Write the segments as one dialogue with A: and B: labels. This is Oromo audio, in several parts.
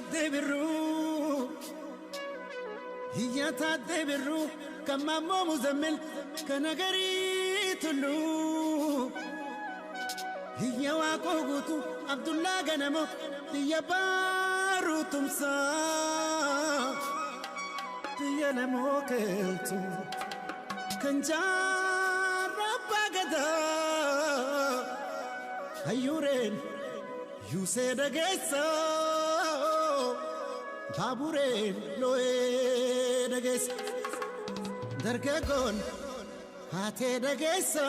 A: Taaddee Birruu, Iyya Taaddee Birruu, kan Maammoo Muzammil, kan Nagarii Tulluu. Iyya Waaqoo Guutuu, Abdullaa Ganamoo, biyya Baaruu Tumsaa. Biyya Lamoo Keeltuu, kan Jaarraa Abbaa Gadaa. Hayyuureen Yuusee dhageessa, baabureen loo'ee dhageessa, dargaggoon haatee dhageessa,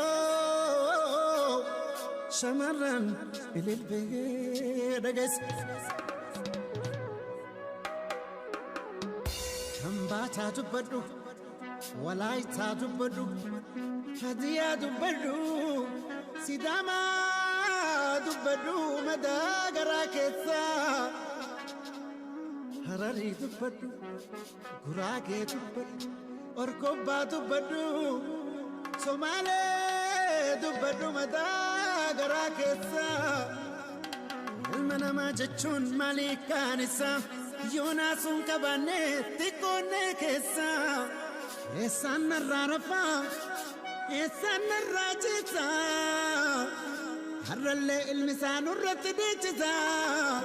A: shamarran ililbee dhageessa. Kambaataa dubbadhu, Walaayitaa dubbadhu, Hadiyaa dubbadhu, Sidaamaa dubbadhu, madaa garaa keessaa. Hararii dubbadhu, Guraagee dubbadhu, Orgobbaa dubbadhu, Somaalee dubbadhu, madaa garaa keessaa. Ilma namaa jechuun maalii kaan isaa yoonaa sun qabaanne xiqqoonnee keessaa. Eessaan narraa rafaa, eessaan narraa ciisaa, har'allee ilmi isaa nurratti dhiichisaa.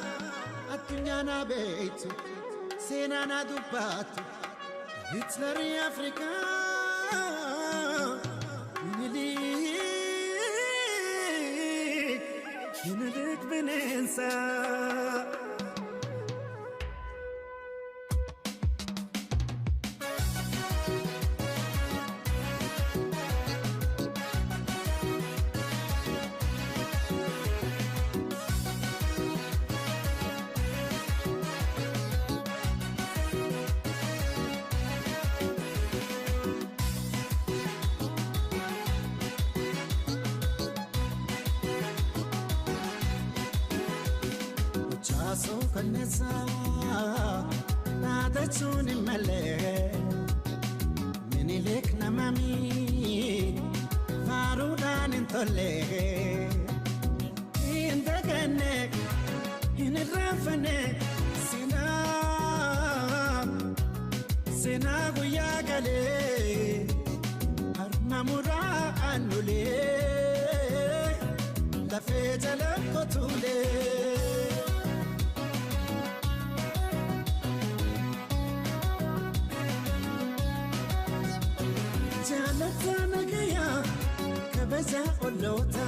A: Addunyaa naa beektu, seenaa naa dubbattu, Hitlerii Afrikaa, Minilik, Minilik bineensaa. Jaasoo kanneessaa dhaadachuun hin malee, Minilik namami faaruudhaan hin tolle. Hin daganne, hin irraanfanne seenaa, seenaa guyyaa galee harma muraa aannulee lafee jala kotuulee. Jaalata nagayaa, kabaja olloota,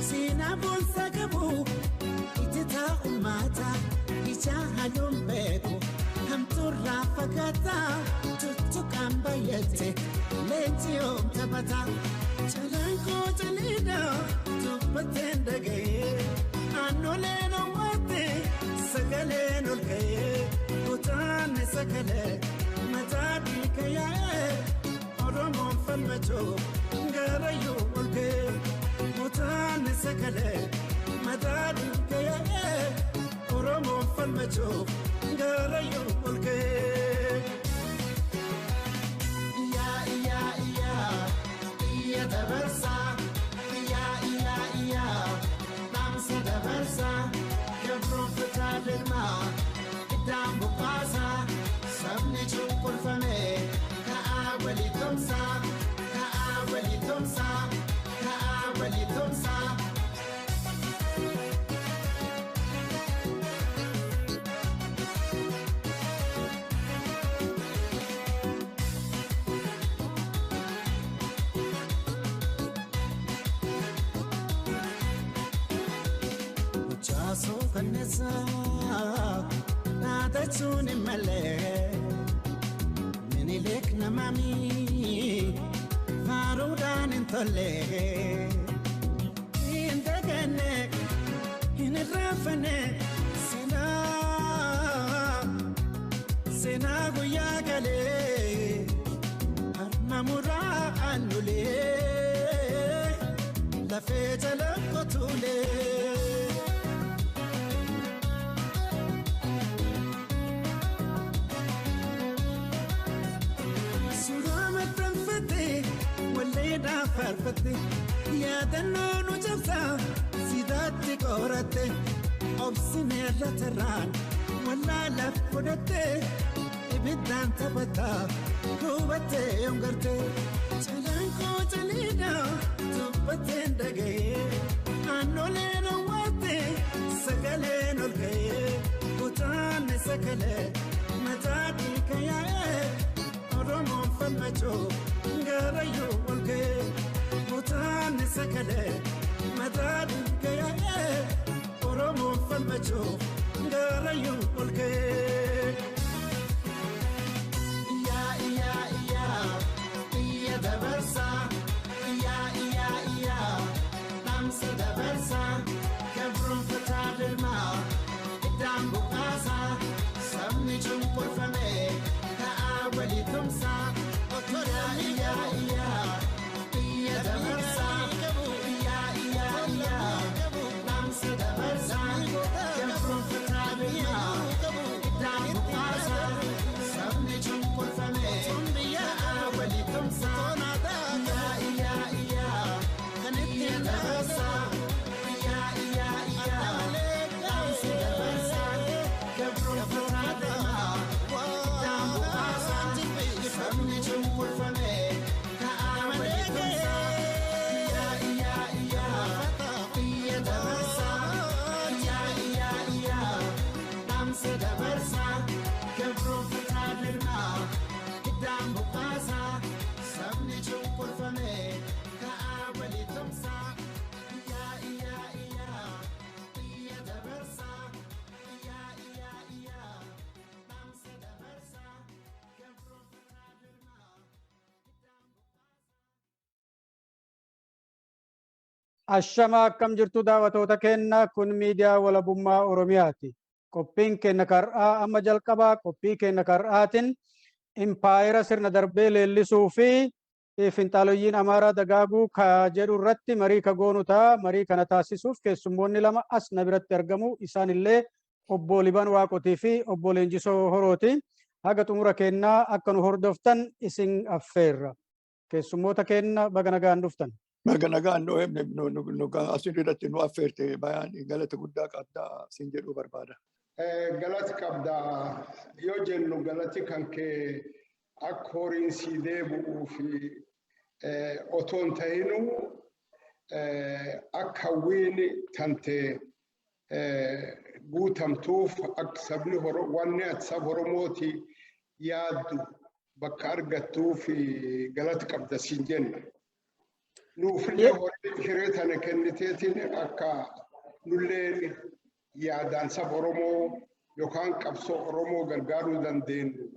A: seenaa boonsaa qabu ijjitaa ummata, ija halluun beeku hamtuurraa fagaataa, tuttuqaan bayyate leenji yoom taphata. Calanqoo caliidha dubbateen dhaga'ee, aannoleen owwaate sagaleen ol ka'ee, kutaanni sagalee mataa dhiiga yaa'ee. Oromoon falmachuu garayyuu ol ka'ee, kutaanni sagalee mataa dhiiga yaa'ee, Oromoon falmachuu garayyuu ol ka'ee. Iyyaa iyyaa iyyaa iyya dabarsaa, iyyaa iyyaa iyyaa dhaamsa dabarsaa, gabroon fitaa lilmaa iddaan buqqaasaa, sabni cunqurfame ka'aa walii tumsaa, ka'aa walii tumsaa, ka'aa walii tumsaa. Jaasoo kanneessaa dhaadachuun hin malee, Minilik namami faaruudhaan hin tolle. Hin daganne, hin irraanfanne seenaa, seenaa guyyaa galee harma muraa aannulee lafee jala kotuulee. Suuraa maxxanfatte walleedhaan faarfatte, yaadannoo nu cabsaa sidaatti qoratte, obsineerra tarraan wallaala Dagattee ibiddaan taphataa hubattee yoom gartee calanqoo caliidhaa dubbatteen dhaga'ee aannoleen awwaattee sagaleen ol ka'ee kutaanni sagalee mataa dhiiga yaa'ee Oromoon falmachuu gaarayyuu ol ka'ee kutaanni sagalee mataa dhiiga yaa'ee Oromoon falmachuu gaarayyuu ol ka'ee. Iyyaa iyyaa iyyaa iyya dabarsaa iyyaa iyyaa iyyaa dhaamsa dabarsaa gabroonfataa deemaa iddaan buqaasaa sabni cunqurfame ka'aa walii tumsaa iyyaa iyyaa iyyaa iyya dabarsaa iyyaa iyyaa iyyaa dhaamsa dabarsaa gabroonfataa deemaa iddaan buqaasaa sabni cunqurfame ka'aa walii tumsaa iyyaa iyyaa iyyaa iyya dabarsaa iyyaa iyyaa iyyaa dhaamsa dabarsaa gabroonfataa deemaa iddaan buqaasaa sabni cunqurfame ka'aa walii tumsaa iyyaa iyyaa iyyaa iyya dabarsaa iyyaa iyyaa iyyaa dhaamsa dabarsaa gabroonfataa deemaa iddaan buqaasaa sabni cunqurfame ka'aa walii tumsaa iyyaa iyyaa iyyaa iyya dabarsaa iyyaa iyyaa iyyaa dhaamsa dabarsaa gabroonfataa deemaa iddaan buqaasaa.
B: Ashama, akkam jirtu daawwattoota keenya? Kun miidiyaa Walabummaa Oromiyaati. Qophiin keenya kar'aa amma jalqabaa. Qophii keenya kar'aatiin impaayera sirna darbee leellisuu fi finxaalolyiin Amaaraa dagaaguu ka jedhu irratti marii ka goonu ta'a. Marii kana taasisuuf keessummoonni lama as na biratti argamu. Isaan illee obbo Liban Waaqotii fi obbo Leenjisoo Horooti. Haga xumura kennaa akka nu hordoftan isin affeerra. Keessummoota keenya, baga nagaan dhuftan.
C: Baga nagaan nu eebne, nu asin irratti nu affeerte. Bayaan galata guddaa qabdaa sin jedhuu barbaada.
D: Galati qabdaa yoo jennu, galati kan kee akka horiin sii deebi'uu fi otoo hin ta'inuu, akka hawwiin tante guutamtuuf, akka sabni wanni ati saba Oromooti yaaddu bakka argattuuf galata qabda siin jenna. Nuufillee horii hiree tana kenniteetiin akka nulleen yaadaan saba Oromoo yookaan qabsoo Oromoo gargaaruu dandeenyu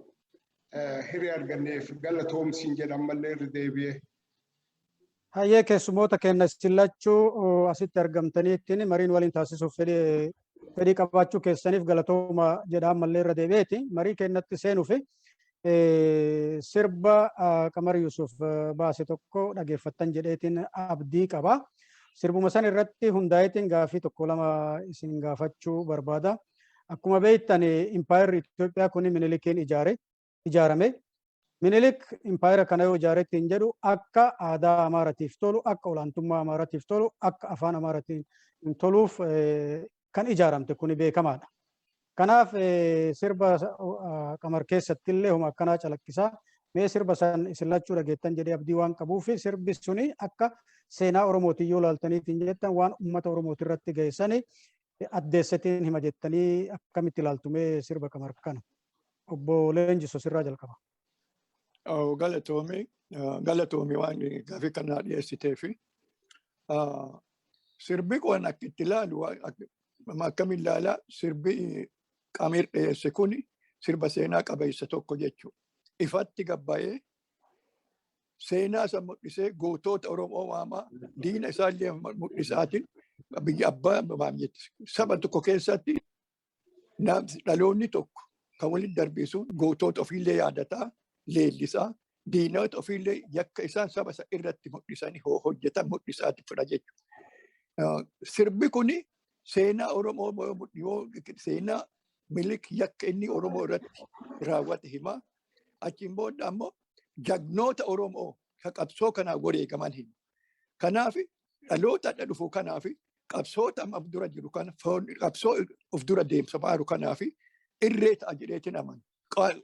D: hiree arganneef galatoomsiin jedhan mallee irra deebi'ee.
B: Hayyee, keessummoota keenya, isin lachuu asitti argamtaniittiin mariin waliin taasisuuf fedhii qabaachuu keessaniif galatooma jedha ammallee irra deebi'eeti. Marii keenyatti seenuuf sirba Qamar Yusuf baase tokko dhageeffattan jedheetiin abdii qaba. Sirbuma san irratti hundaa'eetiin gaafii tokko lama isin gaafachuu barbaada. Akkuma beektan, impaayerri Itoophiyaa kun Minilikiin ijaarame. Minilik impaayera kana yoo ijaaretti hin jedhu, akka aadaa Amaaratiif tolu, akka olaantummaa Amaaratiif tolu, akka afaan Amaaratiin toluuf kan ijaaramte kuni beekamaadha. Kanaaf sirba Qamar keessatti illee homa akkanaa calaqqisaa. Mee sirba san isin lachuu dhageettan jedhee abdii waan qabuuf, sirbi suni akka seenaa Oromootiin yoo ilaaltaniitiin jettan, waan uummata Oromooti irratti geessani addeessetiin hima jettanii akkamitti ilaaltu mee sirba Qamar kana? Obbo Leenjiso, sirraa jalqaba.
C: Galatoomi, galatoomi waan gaafii kanaa dhiyeessiteefi. Sirbi kun akka itti ilaalu, akkamiin ilaala, sirbi Qamir dhiyeesse kun sirba seenaa qabeessa tokko jechuudha. Ifatti gabbayee seenaa isa mul'isee, gootota Oromoo waamaa, diina isaallee mul'isaatiin, biyya abbaa saba tokko keessatti dhaloonni tokko kan walitti darbisu gootota ofiillee yaadataa, leellisaa, diinota ofiillee yakka isaan saba isa irratti mul'isanii hojjetan mul'isaati fudha jechuudha. Sirbi kuni seenaa Oromoo yoo seenaa Minilik yakka inni Oromoo irratti raawwate hima. Achiin booda ammoo jagnoota Oromoo ka qabsoo kanaa wareegaman hima. Kanaaf dhaloota adda dhufu kanaaf, qabsoota amma dura jiru kana, qabsoo of dura deemsifamaa jiru kanaaf Irree ta'a jedheetiin amana.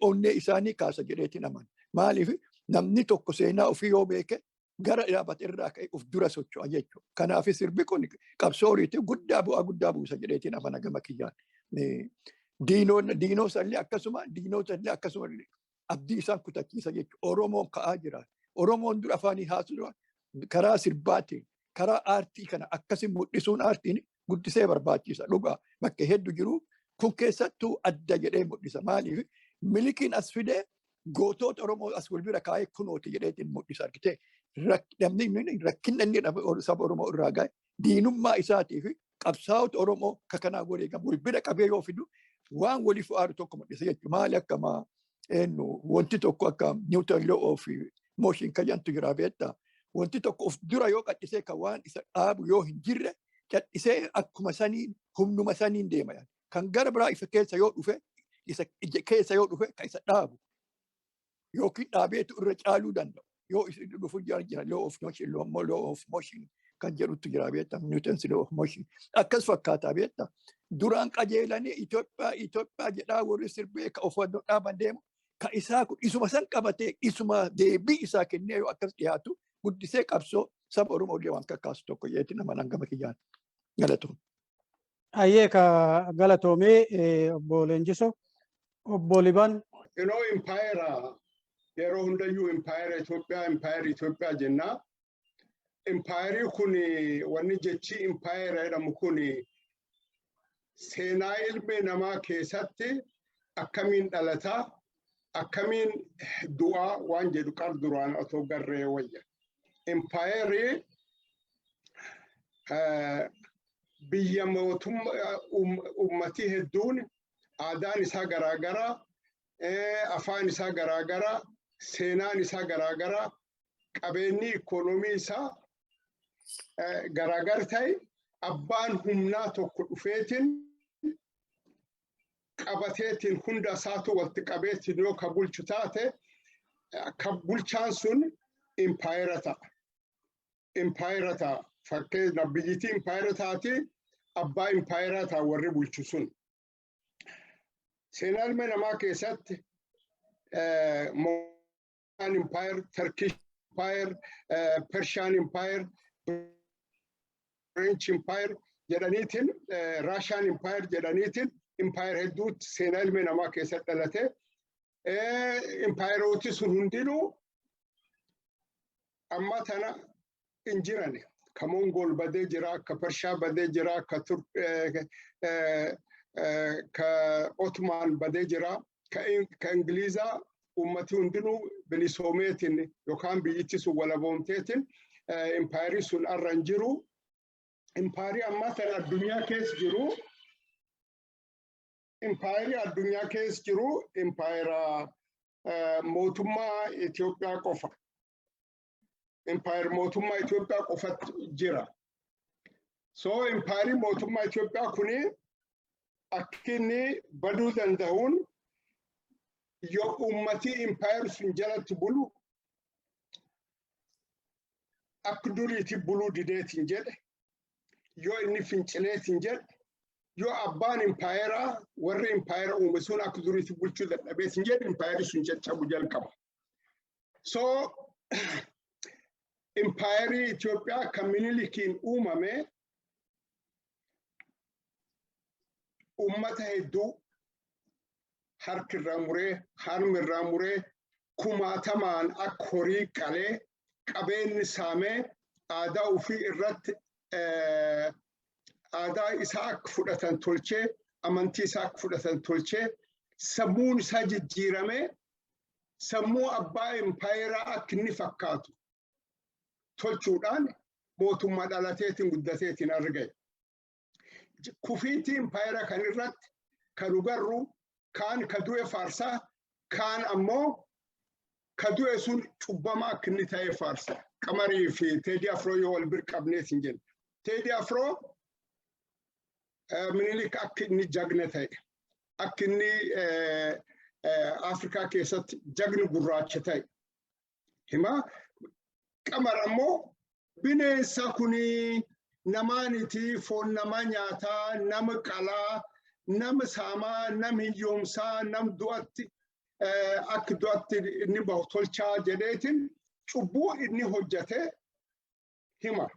C: Onnee isaanii kaasa jedheetiin amana. Maaliif namni tokko seenaa ofii yoo beeke gara dhaabbate irraa ka'e of dura socho'a jechuudha. Kanaaf sirbi kun qabsoo horiitiif guddaa bu'aa guddaa buusa jedheetiin amana gama kiyyaan. Diinota illee akkasuma abdii isaan kutachiisa jechuudha. Oromoon ka'aa jira. Oromoon dura afaanii haasuu karaa sirbaatiin, karaa aartii kana akkasi mul'isuun aartiin guddisee barbaachisa. Dhugaa bakka hedduu jiru kun keessattuu adda jedhee mul'isa. Maaliif Minilikiin as fidee gootota Oromoo as wal bira kaa'ee kunooti jedheetiin mul'isa argitee. Namni rakkinna inni saba Oromoo irraa gahe, diinummaa isaatii fi qabsaa'ota Oromoo kakanaa wareegamu wal bira qabee yoo fidu waan waliif aaru tokko mul'isa jechuudha. Maali akkama eenyu wanti tokko akka Newton law of motion kajantu jira beektaa. Wanti tokko of dura yoo qadhisee kan waan isa dhaabu yoo hin jirre, cadhisee akkuma saniin humnuma saniin deema. Kan gara biraa isa keessa yoo dhufe, isa keessa yoo dhufe, kan isa dhaabu yookiin dhaabeetu irra caaluu danda'u. Yoo isa dhufu jira law of motion, law of motion kan jedhutu jira beektaa, Newton's law of motion. Akkas fakkaataa beektaa. Duraan qajeelanii Itoophiyaa Itoophiyaa jedhaa warri sirbee ka of dhaaban deemu, ka isaa kun isuma san qabatee isuma deebii isaa kennee yoo akkas dhiyaatu guddisee qabsoo saba Oromoo illee waan kakkaasu tokko jeetti nama hangama kiyyaan galatoom.
B: Ayyee, ka galatoomee obbo Leenjiso. Obbo Liban.
D: Yeroo impaayera yeroo hundayyuu impaayera Itoophiyaa, impaayera Itoophiyaa jennaa. Impaayerii kun, wanni jechi impaayera jedhamu kun seenaa ilmi namaa keessatti akkamiin dhalataa, akkamiin du'aa waan jedhu qar duraan otoo garree wayya. Impaayerii biyya mootummaa uummatii hedduun aadaan isaa garaagaraa, afaan isaa garaagaraa, seenaan isaa garaagaraa, qabeenyi ikoonoomii isaa garaagar ta'e, abbaan humnaa tokko dhufeetiin qabateetiin hunda isaatu walitti qabeetiin yoo ka bulchu taate, ka bulchaan sun impaayera ta'a. Impaayera ta'a. Fakkeenya biyyittii impaayera taati, abbaa impaayera ta'a warri bulchu sun. Seenaa ilma namaa keessatti Empire, Turkish Empire, Persian Empire, French Empire jedhaniitiin, Russian Empire jedhaniitiin empire hedduutti seenaa ilma namaa keessatti dhalate. Empaayerooti sun hundinuu amma tana hin jiran. Ka Mongol badee jira, ka Pershaa badee jira, ka Turk, ka Ottoman badee jira, ka Ingilizaa ummati hundinuu bilisoomeetiin yookaan biyyitti sun walaboomteetiin impaayerii sun arra hin jiru. Impaayerii ammaa tana addunyaa keessa jiru, impaayerii addunyaa keessa jiru impaayera mootummaa Itoophiyaa qofa. Impaayera mootummaa Itoophiyaa qofatu jira. So impaayerii mootummaa Itoophiyaa kuni akka inni baduu danda'uun yoo uummatii impaayeri sun jalatti bulu akka duriitti buluu dideetiin jedhe, yoo inni fincileetiin jedhe, yoo abbaan impaayeraa warri impaayera uume sun akka duriitti bulchuu dadhabeetiin jedhe, impaayerri sun caccabu jalqaba. So impaayerii Itoophiyaa kan Minilikiin uumame uummata hedduu harki irraa muree, harmi irraa muree, kumaatamaan akka horii qalee, qabeenyi saamee, aadaa ofii irratti aadaa isaa akka fudhatan tolchee, amantii isaa akka fudhatan tolchee, sammuun isaa jijjiiramee sammuu abbaa impaayeraa akka inni fakkaatu tolchuudhaan mootummaa dhalateetiin guddateetiin argame. Kufiitii impaayera kan irratti kan nugarru kaan ka du'e faarsaa, kaan ammoo ka du'e sun cubbamaa akka inni ta'e faarsa. Qamarii fi Teedii Afroo yoo wal bir qabnees hin jennu. Teedii Afroo Minilik akka inni jagna ta'e, akka inni Afrikaa keessatti jagni gurraacha ta'e hima. Qamar ammoo bineensa kuni namaaniti, foon namaa nyaataa, nama qalaa. Nama saamaa, nam hiyyoomsaa, nam du'atti akka du'atti inni bahu tolchaa jedheetiin cubbuu inni hojjate hima.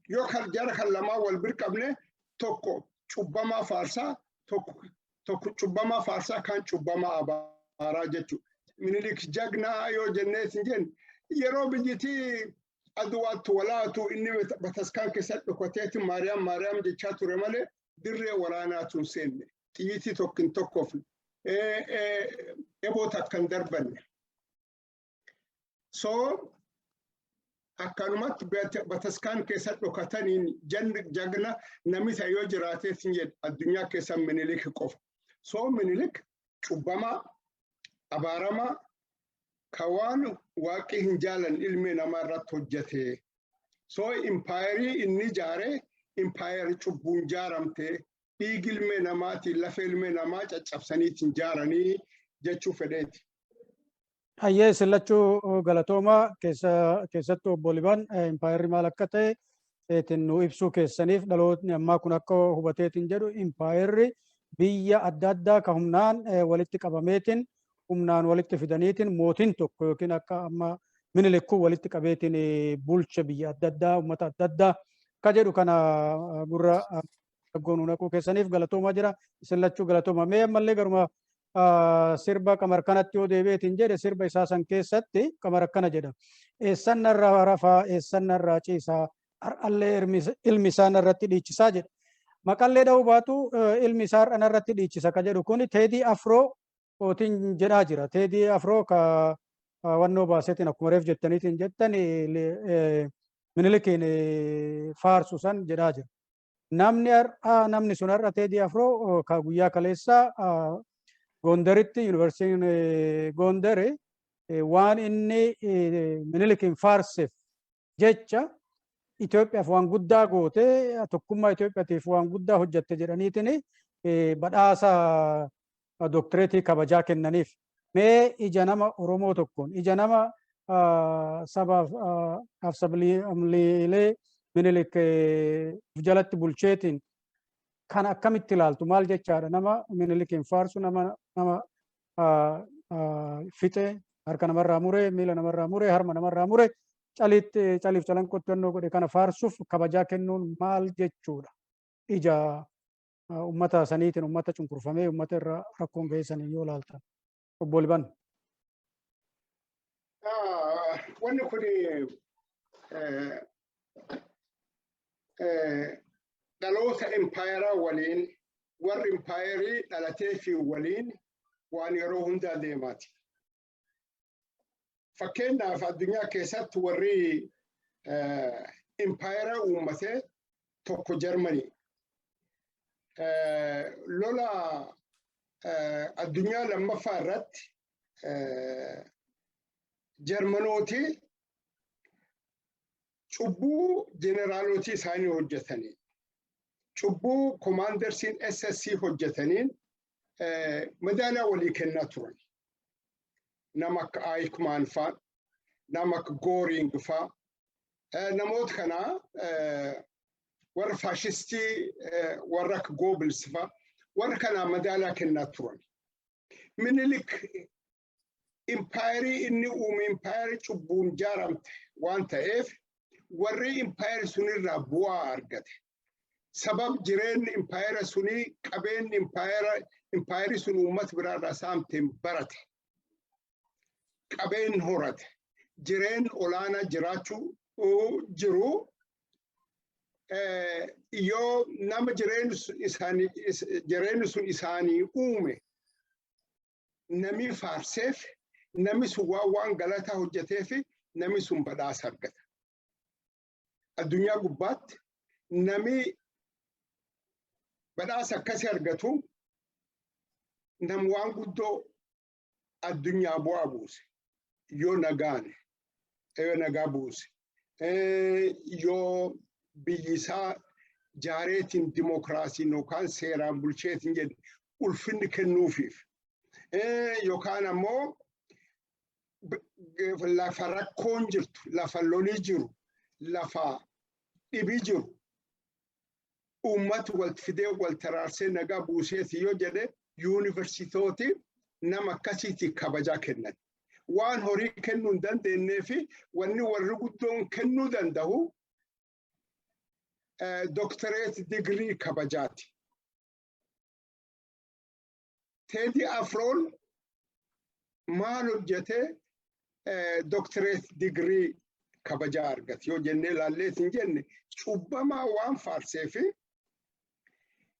D: Yoo jara kan lamaa wal bir qabne, tokko cubbamaa faarsaa, tokko cubbamaa faarsaa, kan cubbamaa abaaraa jechuudha. Minilik jagnaa yoo jenneetiin jenne, yeroo biyyitii aduwaatti walaatu inni bataskaan keessatti dhokateeti Maariyaam Maariyaam jechaa ture malee dirree waraanaatu hin seenne. Xiyyitii tokko hin tokkofne. Eboo takka hin darbanne. So akkanumatti bataskaan keessatti dhokataniin jagna namni ta'e yoo jiraateetiin jedhe, addunyaa keessa Minilik qofa. So Minilik cubbamaa, abaaramaa, ka waan waaqi hin jaalan ilmi namaa irratti hojjete. So impaayerii inni ijaare impaayerii cubbuun jaaramte, dhiigi ilmi namaatiin lafa ilmi namaa caccabsaniitiin jaaranii jechuu fedheeti.
B: Hayyee, isin lachuu galatooma. Keessattuu obbo Liban, impaayerri maal akka ta'e eetiin nu ibsuu keessaniif, dhalootni ammaa kun akka hubateetiin jedhu, impaayerri biyya adda addaa ka humnaan walitti qabameetiin, humnaan walitti fidaniitiin, mootiin tokko yookiin akka amma Minilik kun walitti qabeetiin bulcha biyya adda addaa, uummata adda addaa ka jedhu kana gurra goonuu naquu keessaniif galatoomaa jira. Isin lachuu galatooma. Mee ammallee garuma sirba Qamar kanatti yoo deebi'eetiin jedhe, sirba isaa san keessatti Qamar akkana jedha. "Eessan narraa rafaa, eessan narraa ciisaa, har'allee ilmi isaa narratti dhiichisaa" jedha. Maqallee dha'uu baatu, ilmi isaa har'a narratti dhiichisa ka jedhu kun Teedii Afroo ootiin jedhaa jira. Teedii Afroo ka wannoo baaseetiin, akkuma reef jettaniitiin jettan, Minilikiin faarsu san jedhaa jira. Namni har'a, namni sun har'a Teedii Afroo ka guyyaa kaleessaa Gondaritti, Yuunivarsiitiin Gondar waan inni Minilikiin faarseef jecha Itoophiyaaf waan guddaa goote, tokkummaa Itoophiyaatiif waan guddaa hojjette jedhaniitiin badhaasa dooktireetii kabajaa kennaniif. Mee ija nama Oromoo tokkoon, ija nama sabaaf sablammiilee Minilik jalatti bulcheetiin kan akkamitti ilaaltu? Maal jechaadha? Nama Minilikiin faarsu, nama fixe, harka namarraa mure, miila namarraa mure, harma namarraa mure, caliitti caliif calanqootti wannoo godhe kana faarsuuf kabajaa kennuun maal jechuudha? Ija ummata saniitiin, ummata cunqurfamee, ummata irra rakkoon geessanii yoo ilaaltan. Obbo Liban.
D: Wanni kun dhaloota impaayeraa waliin, warri impaayerii dhalatee fi waliin waan yeroo hundaa deemaati. Fakkeenyaaf, addunyaa keessatti warri impaayeraa uummatee tokko Jarmanii. Lola addunyaa lammaffaa irratti Jarmanooti cubbuu jeneraalootii isaanii hojjetanii, cubbuu commandersiin SS hojjetaniin madaaliyaa walii kennaa turan. Nama akka Eichmann faa, nama akka Goring faa, namoota kanaa warra faashistii, warra akka Goebbels faa, warra kanaa madaaliyaa kennaa turan. Minilik impaayerii inni uume impaayerii cubbuun jaaramte waan ta'eef, warri impaayerii sunirraa bu'aa argate. Sabab jireenyi impaayera sunii, qabeenyi impaayerii sun uummata biraarraa saamteen barate. Qabeen horate. Jireen olaanaa jiraachuu jiru. Yoo nama jireenyi sun isaanii uume nami faarseef, nami sun waan galataa hojjeteef, nami sun badhaasa argata. Addunyaa gubbaatti nami badhaasa akkasii argatu nam waan guddoo addunyaa bu'aa buuse. Yoo nagaan, yoo nagaa buuse, yoo biyyisaa jaareetiin dimokiraasiin yookaan seeraan bulcheetiin jedhe ulfinni kennuufiif, yookaan ammoo lafa rakkoon jirtu, lafa lolii jiru, lafa dhibii jiru. Uummata wal fidee, wal taraarsee, nagaa buuseeti yoo jedhe, yuunivarsiitooti nama akkasiiti kabajaa kennan. Waan horii kennuu hin dandeenyee fi wanni warri guddoon kennuu danda'u doctorate degree kabajaati. Teedii Afroon maal hojjetee doctorate degree kabajaa argate yoo jennee ilaalleet hin jenne, cubbamaa waan faarsee fi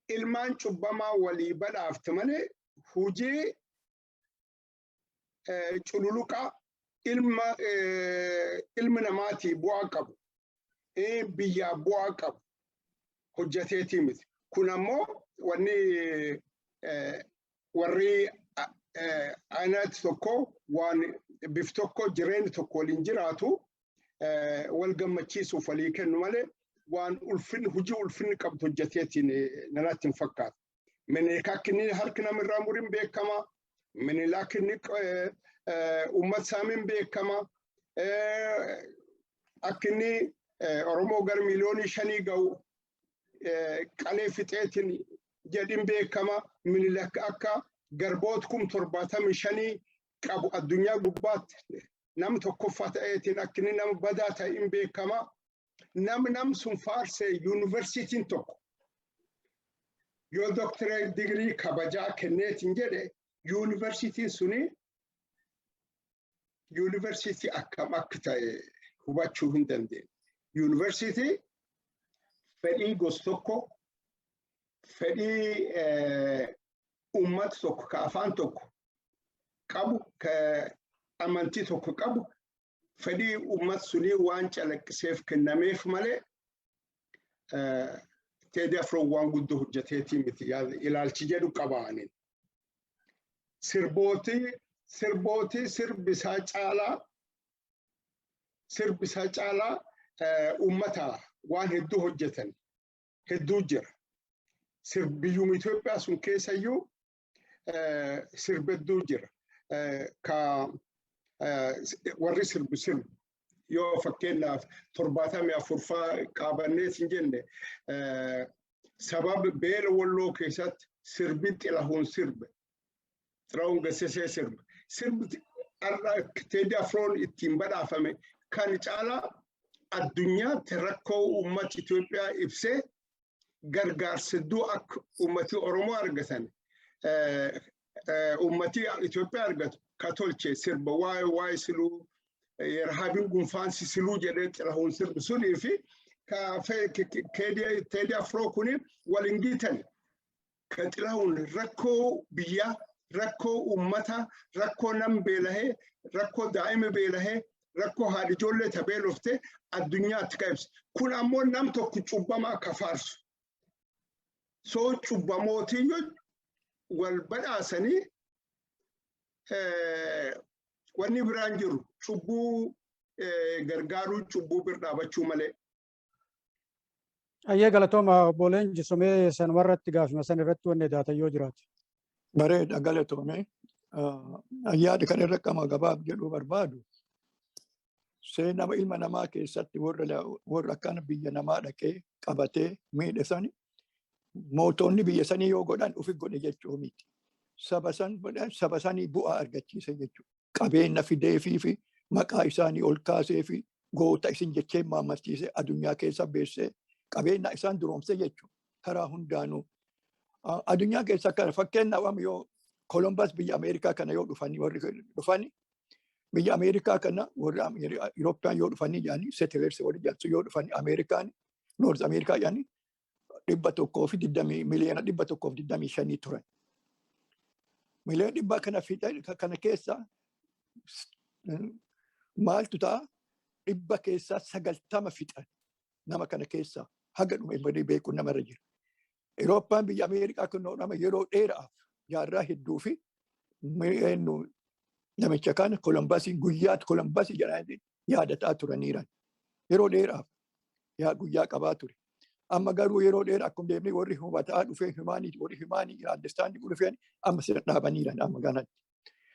D: ilmaan cubbamaa walii badhaafte malee hujii cululuqaa ilma ilmi namaatii bu'aa qabu, biyyaa bu'aa qabu hojjeteetii miti. Kun ammoo wanni warri aanaatti tokko waan bif tokko jireenya tokko waliin jiraatu wal gammachiisuuf walii kennu malee waan ulfinni hojii ulfinni qabdu hojjeteetiin nanatti hin fakkaatu. Minilik akka inni harki namarraa murin beekama. Minilik akka inni uummata saamiin beekama. Akka inni Oromoo gara 5 miiliyoonii ga'u qalee fixeetiin jedhin beekama. Minilik akka garboota 75,000 qabu addunyaa gubbaatti nama tokkoffaa ta'eetiin akka inni nama badaa ta'in beekama. Namni nam sun faarsee yuunivarsiitiin tokko yoo doctorate degree kabajaa kenneetiin jedhe, yuunivarsiitiin suni yuunivarsiitii akkam akka ta'e hubachuu hin dandeenye. Yuunivarsiitii fedhii gosa tokko, fedhii uummata tokko ka afaan tokko qabu, ka amantii tokko qabu, fedhii uummata sunii waan calaqqiseef kennameef malee Teedii Afroo waan guddoo hojjeteetii miti ilaalchi jedhu qabaanin. Sirbootii sirbisaa caalaa uummata waan hedduu hojjetan hedduu jira. Biyyuma Itoophiyaa sun keessayyuu sirba hedduu jira. Ka warri sirbu sirbu yoo fakkeenyaaf 74ffaa qaabannees hin jenne, sababa beela Walloo keessatti sirbi Xilahuun sirbe. Xilahuun Gassisee sirbe. Sirbi har'a Teedii Afroon ittiin badhaafame kan caalaa addunyaatti rakkoo uummata Itoophiyaa ibsee gargaarsa hedduu akka uummati Oromoo argatan, uummati Itoophiyaa argatu ka tolche sirba waa'ee waa'ee siluu የረሃብን ጉንፋን ሲስሉ jedhee Xilahuun sirbi sunii fi Teedii Afroo kuni waliin gitan. Ka Xilahuun rakkoo biyyaa, rakkoo uummata, rakkoo nam beelahee, rakkoo daa'ima beelahee, rakkoo haadha ijoollee ta beelofte addunyaatti ka ibsu. Kun ammoo nam tokko cubbamaa ka faarsu. Soo cubbamootiyyuu wal badhaasanii wanni biraan jiru cubbuu gargaaruu, cubbuu bir dhaabachuu malee.
B: Ayyee, galatooma obbo Leenjiso. Mee sanumarratti gaafima san irratti wanni daatan yoo jiraate.
C: Bareeda, galatoome. Yaada kan irra qama gabaab jedhuu barbaadu. Seenaa ilma namaa keessatti warra akkana biyya namaa dhaqee qabatee miidhe sani mootonni biyya sanii yoo godhan ufi godhe jechuu miti. Saba san godhan, saba sanii bu'aa argachiise jechuudha. Qabeenya fideefii fi maqaa isaanii ol kaasee fi goota isin jechee maammachiise, addunyaa keessa beessee qabeenya isaan duroomse jechuudha. Karaa hundaanuu. Addunyaa keessa akkana fakkeenyaaf yoo Columbus biyya Ameerikaa kana yoo dhufanii, warri dhufanii biyya Ameerikaa kana, warri Yurooppiyaan yoo dhufanii jedhanii, settlers warri jedhansu yoo dhufanii Ameerikaan, North Ameerikaa jedhanii, 120 125 miliyoona turan. Miliyoona 100 kana fiixee kana keessa maaltu ta'a? 90% fixan nama kana keessa haga dhume badii beekuun namarra jira. Eurooppaan biyya Ameerikaa kun nama yeroo dheeraaf jaarraa hedduu fi namicha kana Columbusii, guyyaatti Columbusii jedhanii yaadataa turaniiran. Yeroo dheeraaf yaa guyyaa qabaa ture. Amma garuu yeroo dheeraa akkuma deemnee warri hubataa dhufee humaanii warri humaanii understanding dhufeen amma sirna dhaabaniiran amma ganatti.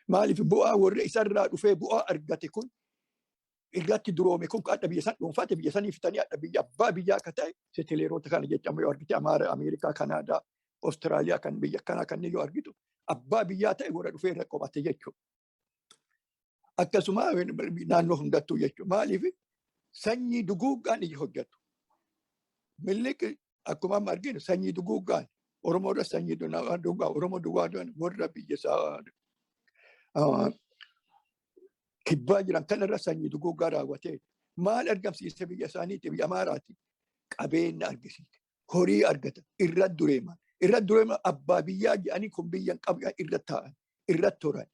C: Maaliif? Bu'aa warri isarraa dhufee bu'aa argate kun Irratti duroome kun adda biyya san dhuunfaate, biyya sanii fitanii adda biyya abbaa biyyaa akka ta'e settleroota kana jecha. Amma yoo argite Amaara, Ameerikaa, Kanaadaa, Austraaliyaa kan biyya akkanaa kanneen yoo argitu, abbaa biyyaa ta'e warra dhufee irra qobate jechuudha. Akkasuma naannoo hundattuu jechuudha. Maaliif sanyii duguuggaan ija hojjetu. Minilik akkuma amma arginu sanyii duguuggaan Oromoo irra sanyii duguuggaa Oromoo duwwaa warra biyya isaa kibbaa jiran kanarra sanyii duguuggaa raawwatee maal argamsiise biyya isaaniiti, biyya Amaaraati? Qabeenya argisiise. Horii argata. Irra dureeman. Irra dureeman, abbaa biyyaa jedhanii, kun biyya hin qabu irra taa'an. Irra turan.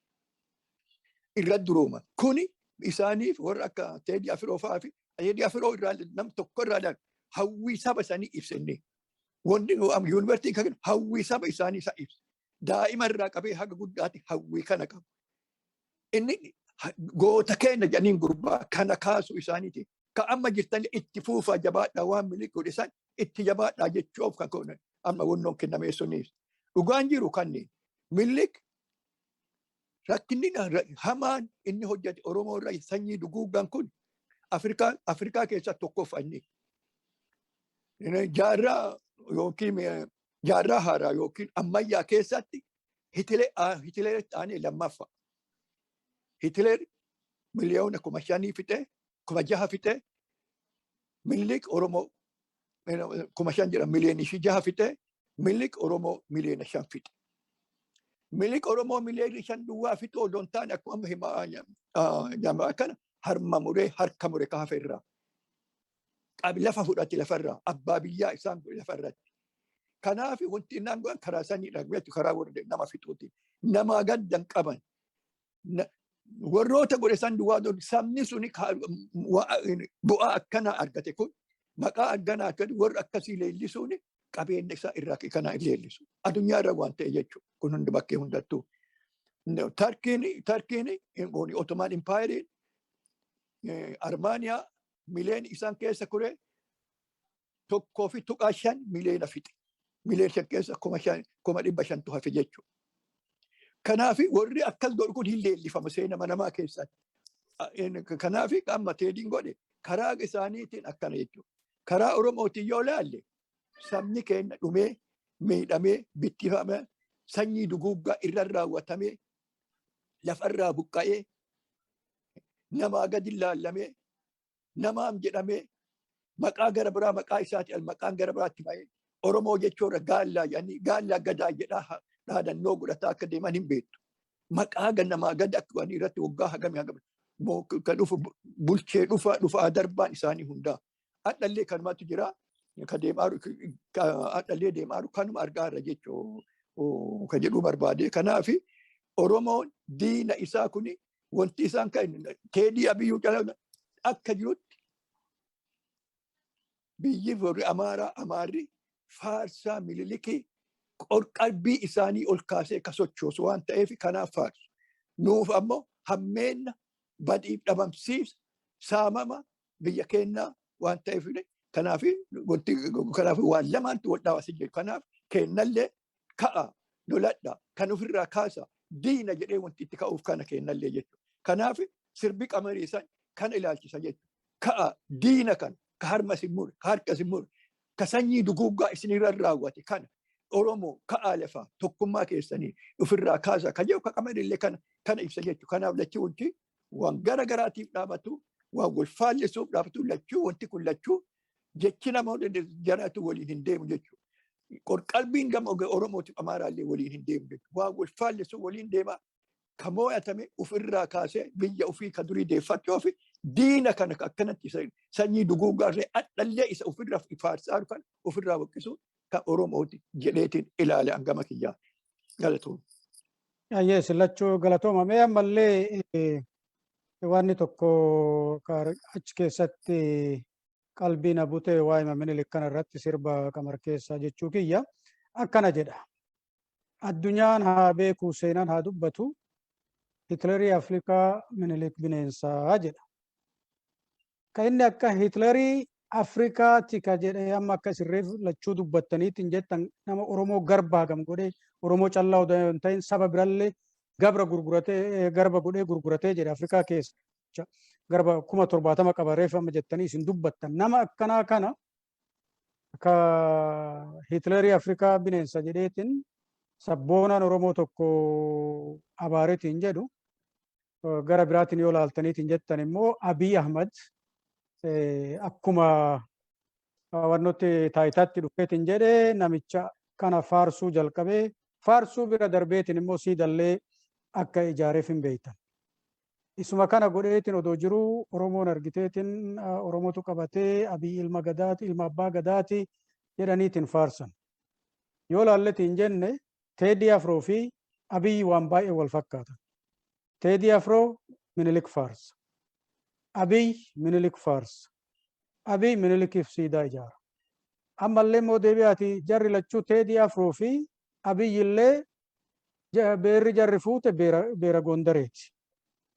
C: Irra durooman. Kuni isaaniif warra akka Teedii Afiroo fa'aa fi Teedii Afiroo irraa nam tokko irraa ilaalu hawwii saba isaanii ibsa inni. Wanti yuunivarsiitiin kan hawwii saba isaanii isa ibsa. Daa'ima irraa qabee haga guddaatti hawwii kana qabu. Inni goota keenya jedhaniin gurbaa kana kaasu isaaniiti. Ka amma jirtan itti fuufaa, jabaadhaa, waan Minilik godhe san itti jabaadhaa jechuuf kan godhan amma wannoon kennamee sunis. Dhugaan jiru kanneen Minilik rakkinni hamaan inni hojjete Oromoo irra sanyii duguuggaan kun Afrikaa keessatti tokkoffaa inni. Jaarraa yookiin jaarraa haaraa yookiin ammayyaa keessatti Hitileeritti aanee lammaffaa. Hitileer miliyoona 5,000 fixee, 6,000 fixee. Minilik Oromoo 5,000 jedha, miliyoona 6 fixee. Minilik Oromoo miliyoona 5 fixe. Minilik Oromoo miliyoona 5 duwwaa fixuu odoo hin taane, akkuma amma himaa jamaa kana harma muree, harka mure kaafa irraa. Lafa fudhate, lafarraa abbaa biyyaa isaan godhe lafarratti. Kanaaf wanti innaan godhan karaa saniidha jechuudha, karaa warra nama fixuuti. Namaa gaddan qaban. Warroota godhe san duwwaa sabni suni bu'aa akkanaa argate kun maqaa akkanaa argate, warra akkasii leellisuun qabeenya isaa irraa kanaa leellisu. Addunyaa irra waan ta'e jechuudha. Kun hundi bakkee hundattuu. Tarkiin Ottoman Empire Armaaniyaa mileen isaan keessa kure 1.5 miliyoona fixe. Miliyoona 5 keessa 500,000tu hafe jechuudha. Kanaaf warri akkas godhu kun hin leellifama seenama namaa keessatti. Kanaaf amma Teediin godhe karaa isaaniitiin akkana jechuudha. Karaa Oromootiin yoo laalle, sabni keenya dhumee, miidhamee, bittifamee, sanyii duguuggaa irra raawwatamee, lafarraa buqqa'ee, namaa gadi laallamee, namaam jedhamee, maqaa gara biraa maqaa isaati maqaan gara biraatti ba'ee Oromoo jechuudha gaallaa jedhanii, gaallaa gadaa jedhaa dhaadannoo godhataa akka deeman hin beektu. Maqaa namaa gadi akka godhanii irratti waggaa hagamii hagamii kan dhufu bulchee dhufa dhufaa darbaan isaanii hundaa. Hadhallee kanumatu jira. Ka deemaa hadhallee deemaa kanuma argaa irra jechuu ka jedhuu barbaade. Kanaaf Oromoon diina isaa kuni wanti isaan kan Teedii Abiyyuu cala akka jirutti biyyi warri Amaaraa, Amaarri faarsaa Mililikii qalbii isaanii ol kaasee ka sochoosu waan ta'eef kanaaf faarsu. Nuuf ammoo hammeenna badiif dhabamsiisa saamama biyya keenyaa waan ta'eef, kanaaf wanti kanaaf waan lamaantu wal dhaawasi jiru. Kanaaf keennallee ka'a loladha kan ofirraa kaasa diina jedhee wanti itti ka'uuf kana keennallee jechuudha. Kanaaf sirbi Qamarii san kana ilaalchisa jechuudha. Ka'a diina kana ka harma isin mure, ka harka isin mure, ka sanyii duguuggaa isinirra raawwate kana, Oromoo ka'aa lafaa tokkummaa keessanii ofirraa kaasa ka jedhu ka Qamarillee kana ibsa jechuudha. Kanaaf lachuu wanti waan gara garaatiif dhaabatu, waan wal faallisuuf dhaabatu, lachuu wanti kun lachuu jechi nama jaraatu waliin hin deemu jechuudha. Qalbiin gama Oromootiif Amaaraallee waliin hin deemu jechuudha. Waan wal faallisu waliin deema. Ka moo'atame ofirraa kaasee biyya ofii ka durii deeffachuu fi diina kana akkanatti sanyii duguuggaarree hadhallee isa ofirraa faarsaa kan ofirraa buqqisu kan Oromooti jedheetiin ilaale hangama kiyyaa, galatoom.
B: Ayyee, sillachuu galatooma. Mee ammallee wanni tokko achi keessatti qalbii na bute waa'ee Minilik kana irratti sirba Qamar keessaa jechuu kiyya akkana jedha. "Addunyaan haa beeku, seenaan haa dubbatu, Hitlerii Afrikaa Minilik bineensaa" jedha. Ka inni akka Hitlerii Afrikaati ka jedhee amma akka isirreef lachuu dubbattaniitiin jettan, nama Oromoo garba hagam godhee, Oromoo callaa odoo hin ta'in saba birallee gabra gurguratee, garba godhee gurguratee jedhe Afrikaa keessa. Namicha garba 70,000 qaba reefa amma jettanii isin dubbattan. Nama akkanaa kana ka Hitlerii Afrikaa bineensa jedheetiin sabboonaan Oromoo tokko abaareetiin jedhu, gara biraatiin yoo laaltaniitiin jettan immoo Abiy Ahmad akkuma wannotti taayitaatti dhufeetiin jedhee namicha kana faarsuu jalqabee, faarsuu bira darbeetiin immoo siidallee akka ijaareef hin beektan. Isuma kana godheetiin odoo jiruu Oromoon argiteetiin Oromootu qabatee Abiy ilma gadaati, ilma abbaa gadaati jedhaniitiin faarsan. Yoo laalletiin jenne, Teedii Afroo fi Abiy waan baay'ee wal fakkaatan. Teedii Afroo Minilik faarsa. Abiy Minilik faarsa. Abiy Minilikiif siidaa ijaara. Ammallee immoo deebi'aati jarri lachuu, Teedii Afroo fi Abiy illee, beerri jarri fuute beera Gondareeti.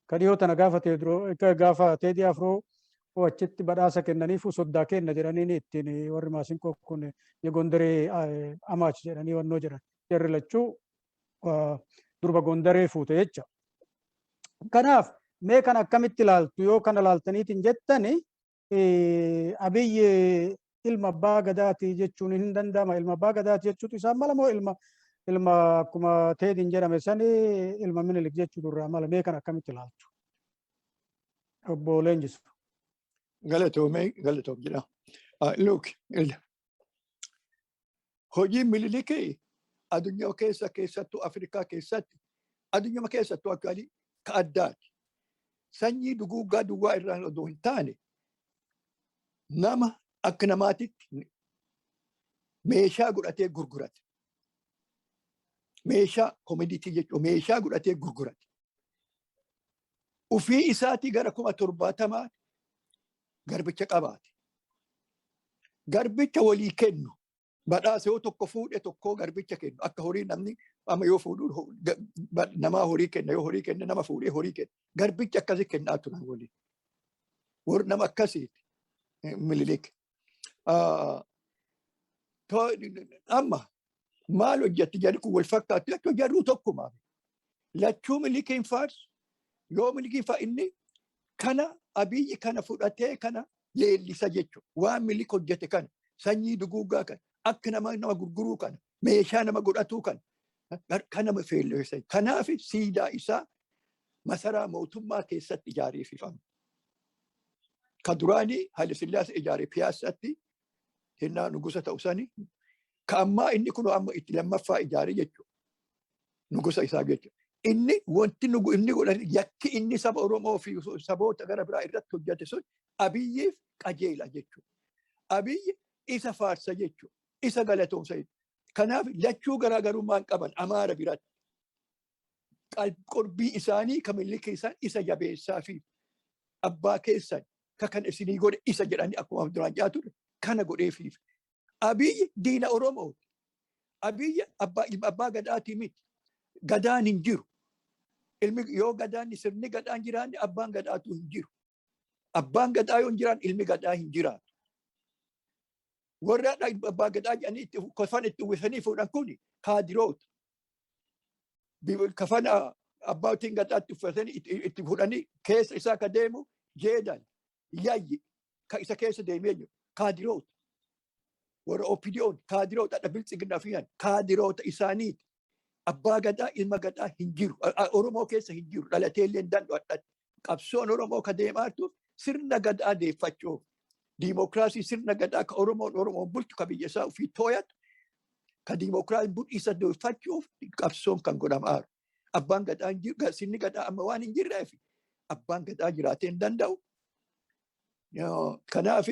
B: Ka dhiyoo tana gaafa Teedroo gaafa Teedii Afroo achitti badhaasa kennaniifu soddaa kenna jedhanii ittiin warri maasinqoo kun የጎንደሬ አማች jedhanii wannoo jedhan. Jarri lachuu durba Gondaree fuute jecha. Kanaaf mee kan akkamitti ilaaltu? Yoo kana ilaaltaniitiin jettani, Abiyyi ilma abbaa gadaati jechuun hin danda'ama. Ilma abbaa gadaati jechuutu isaan mala moo ilma akkuma Teediin jedhame sani ilma Minilik jechuutu irraa mala? Mee kan akkamitti ilaaltu? Obbo Leenjisu.
C: Galatoomee, galatoom jedha. Look, hojiin Minilikii addunyaa keessa, keessattuu Afrikaa keessatti, addunyaa keessattuu actually ka addaati. Sanyii duguuggaa duwwaa irraan odoo hin taane, nama akka namaatitti meeshaa godhatee gurgurate. Meeshaa commodity jechuun meeshaa godhatee gurgurate. Ufii isaatii gara 70,000 garbicha qabaate. Garbicha walii kennu, badhaasa yoo tokko fuudhe tokkoo garbicha kennu, akka horii namni amma yoo fuudhu namaa horii kenna, yoo horii kenna nama fuudhee horii kenna. Garbicha akkasii kennaa turan walii. Warri nama akkasiiti Minilik. Amma maal hojjetti jarri kun? Wal fakkaatu jechuun jarruu tokkumaa. Lachuu Minilikiin faarsu. Yoo Minilikiin faa inni kana, Abiyyi kana fudhatee kana leellisa jechuudha. Waan Minilik hojjete kana, sanyii duguuggaa kana, akka nama nama gurguruu kana, meeshaa nama godhatuu kana kana feellisa. Kanaaf siidaa isaa masaraa mootummaa keessatti ijaareefifame. Ka duraanii Haile Sillaasee ijaare Piyaassaatti hennaa nugusa ta'u sani, ka ammaa inni kun amma itti lammaffaa ijaare jechuudha. Nugusa isaa jechuudha. Inni wanti inni godhate, yakki inni saba Oromoo fi saboota gara biraa irratti hojjete sun Abiyyiif qajeela jechuudha. Abiyyi isa faarsa jechuudha. Isa galatoomsa jechuudha. Kanaaf lachuu garaagarummaan qaban Amaara biratti. Qorbii isaanii kan Minilik isaan isa jabeessaa fi abbaa keessan ka kan isinii godhe isa jedhanii akkuma duraan jedhaa ture kana godheefiif. Abiyyi diina Oromooti. Abiyyi abbaa ilma abbaa gadaatii miti. Gadaan hin jiru. Ilmi yoo gadaan, sirni gadaan jiraanne, abbaan gadaatu hin jiru. Abbaan gadaa yoo hin jiraan, ilmi gadaa hin jiraatu. Warra abbaa gadaa jedhanii itti kafana itti uwwisanii fuudhan kun kaadiroota. Kafana abbootiin gadaatti uffatanii itti fuudhanii keessa isaa ka deemu jeedal yayyi ka isa keessa deemee jiru kaadiroota. Warra OPDO'n kaadiroota dha, Biltsiginnaa fi kaadiroota isaaniiti. Abbaa gadaa, ilma gadaa hin jiru. Oromoo keessa hin jiru. Dhalatee illee hin danda'u adhatti. Qabsoon Oromoo ka deemaa jirtu sirna gadaa deeffachuuf. Diimokiraasii sirna gadaa ka Oromoon Oromoon bulchu, ka biyya isaa ofii too'atu, ka diimokiraasii bulchiisa deeffachuuf qabsoon kan godhamaa jiru. Abbaan gadaa hin jiru, sirni gadaa amma waan hin jirreef abbaan gadaa jiraatee hin danda'u. Kanaaf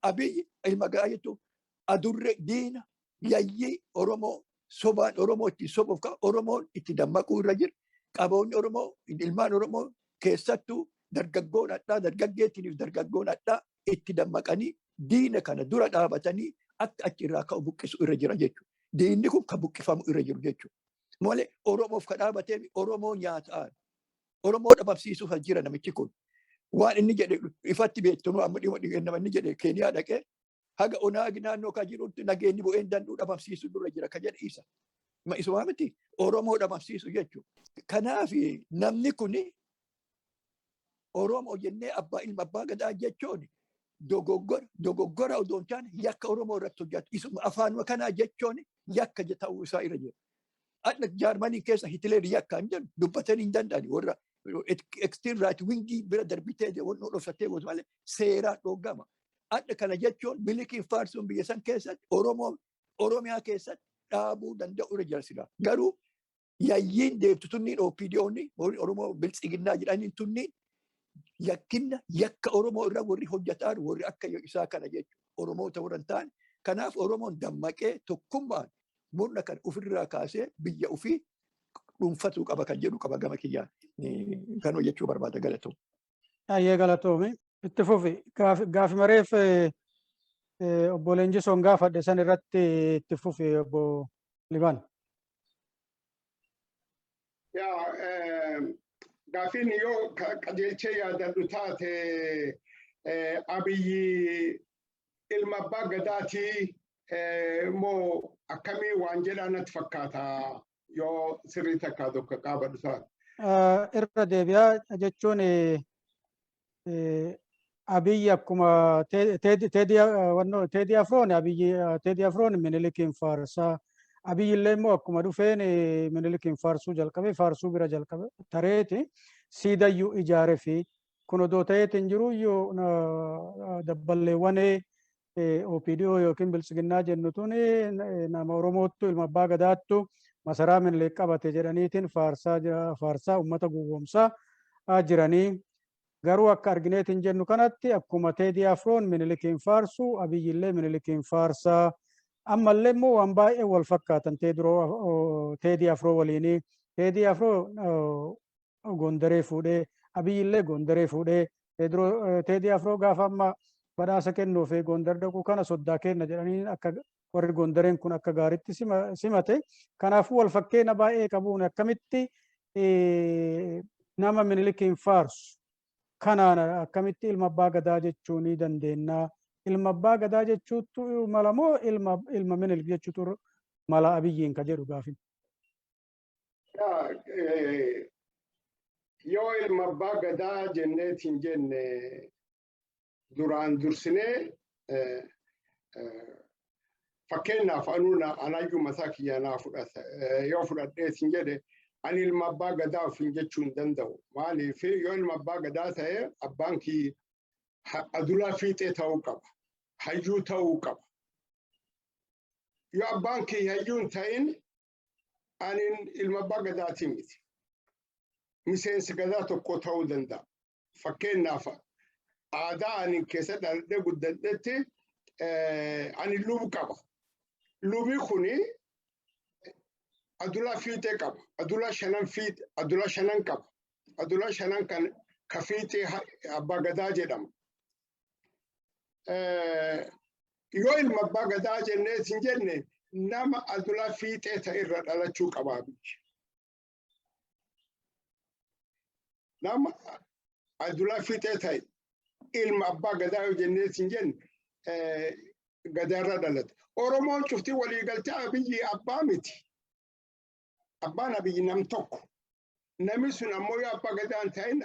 C: Abiyyi ilma gadaa jechuun adurre, diina, yayyii Oromoo, sobaan Oromoo ittiin sobuuf kan Oromoon itti dammaquu irra jira. Qaboonni Oromoo, ilmaan Oromoo, keessattuu dargaggoon hadhaa, dargaggeettiiniif dargaggoon hadhaa itti dammaqanii diina kana dura dhaabatanii akka achi irraa ka'u buqqisu irra jira jechuudha. Diinni kun kan buqqifamu irra jiru jechuudha. Malee Oromoof kan dhaabatee Oromoo nyaataan Oromoo dhabamsiisuuf as jira namichi kun. Waan inni jedhe ifatti beektu, amma dhiyoo inni jedhe Keeniyaa dhaqee haga onaagi naannoo kan jirutti nageenyi bu'ee hin danda'u, dhabamsiisu dura jira ka jedhe isa. Isuma miti, Oromoo dhabamsiisu jechuudha. Kanaaf namni kuni Oromoo jennee abbaa ilma abbaa gadaa jechuun dogoggora odoo hin taane yakka Oromoo irratti hojjetu. Isuma afaanuma kanaa jechuun yakka ta'uu isaa irra jira. Adda Jaarmanii keessa Hitler yakka hin jedhu dubbatanii hin danda'ani, warra extreme right wingii bira darbitee wanni dhofsattee gootu malee seeraan dhoggama. Adda kana jechuun Minilikiin faarsuun biyya san keessatti, Oromoo Oromiyaa keessatti dhaabuu danda'u irra jira silaa. Garuu yayyiin deemtu tunniin OPDOonni Oromoo biltsiginnaa jedhaniin tunniin yakkinna yakka Oromoo irra warri hojjetaan warri akka isaa kana jechuudha. Oromoota warra hin taane. Kanaaf Oromoon dammaqee tokkummaan murna kan ofirraa kaasee biyya ofii dhuunfatuu qaba kan jedhu qaba gama kiyyaan. Kan hojjechuu barbaada, galatoom.
B: Ayyee, galatoomi. Itti fufi. Gaafi mareef obbo Leenjisoon gaafadhe san irratti itti fufi, obbo Liban.
D: Yaa, gaafiin yoo qajeelchee yaadadhu taate, Abiyyi ilma abbaa gadaatii moo akkamii waan jedhaa natti fakkaata, yoo sirrii takkaa tokko qaabadhu taate.
B: Irra deebi'aa jechuun Abiyyi akkuma Teedii Afroon, Abiyyi Teedii Afroon Minilikiin faarsaa, Abiyyi illee immoo akkuma dhufeen Minilikiin faarsuu jalqabe, faarsuu bira jalqabe tareeti siidayyuu ijaare fi kun odoo ta'eetiin jiruyyuu dabballeewwan OPDO yookiin biltsiginnaa jennu tun nama Oromoottu ilma abbaa gadaattu masaraa Minilik qabate jedhaniitiin faarsaa faarsaa uummata gowwoomsaa jiranii. Garuu akka argineetiin jennu kanatti, akkuma Teedii Afroon Minilikiin faarsu, Abiyyillee Minilikiin faarsaa. Ammallee immoo waan baay'ee wal fakkaatan Teedii Afroo waliinii. Teedii Afroo Gondaree fuudhee, Abiyyillee Gondaree fuudhee. Teedii Afroo gaafa amma badhaasa kennuuf Gondar dhaquu kana soddaa kenna jedhanii akka warri Gondareen kun akka gaariitti simate. Kanaafuu wal fakkeenya baay'ee qabuun akkamitti nama Minilikiin faarsu kanaan akkamitti ilma abbaa gadaa jechuu ni dandeenya? Ilma abbaa gadaa jechuutu mala moo ilma Minilik jechuutu mala Abiyyiin ka jedhu gaafin?
D: Yoo ilma abbaa gadaa jenneetiin jenne, duraan dursinee fakkeenyaaf anuu anayyuu mataa kiyya naa fudhata yoo fudhadheetiin jedhe, ani ilma abbaa gadaa ofiin jechuu hin danda'u. Maaliif? Yoo ilma abbaa gadaa ta'e, abbaan kiyya adulaa fiixee ta'uu qaba. Hayyuu ta'uu qaba. Yoo abbaan kiyya hayyuu hin ta'in, ani ilma abbaa gadaatii miti. Miseensi gadaa tokko ta'uu danda'a. Fakkeenyaaf aadaa ani keessa dhaladhee guddadhetti ani lubu qaba. Lubi kuni adulaa fiixee qaba. Adulaa shanan fiixee, adulaa shanan qaba. Adulaa shanan kan ka fiixee abbaa gadaa jedhama. Yoo ilma abbaa gadaa jennee hin jenne, nama adulaa fiixee ta'e irra dhalachuu qaba biyyi. Nama adulaa fiixee ta'e ilma abbaa gadaa yoo jennee hin jenne, gadaarra dhalate. Oromoon cuftii waliigaltee Abiyyi abbaa miti. Abbaan Abiyyi nam tokko. Namni sun ammoo yoo abbaa gadaa hin ta'in,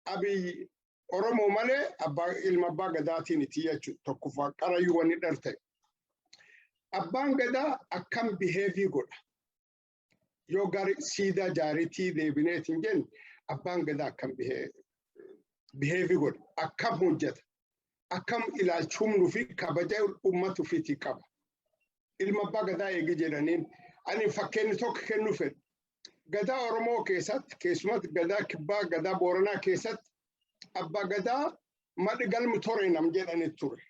D: Abiyyi Oromoo malee abbaa ilma abbaa gadaatiin itti jechuudha, tokkoffaa qarayyuu wanni dharte. Abbaan gadaa akkam behave godha? Yoo gari siidaa jaaritii deebineetiin jenne, abbaan gadaa akkam behave godha? Akkam hojjeta? Akkam ilaalchumnuu fi kabaja uummata ofiitii qaba? Ilma abbaa gadaa eegi jedhaniin, ani fakkeenyi tokko kennuu fedha. Gadaa Oromoo keessatti, keessumatti gadaa kibbaa, gadaa Booranaa keessatti, abbaa gadaa Madhi Galmi Tore nam jedhani ture.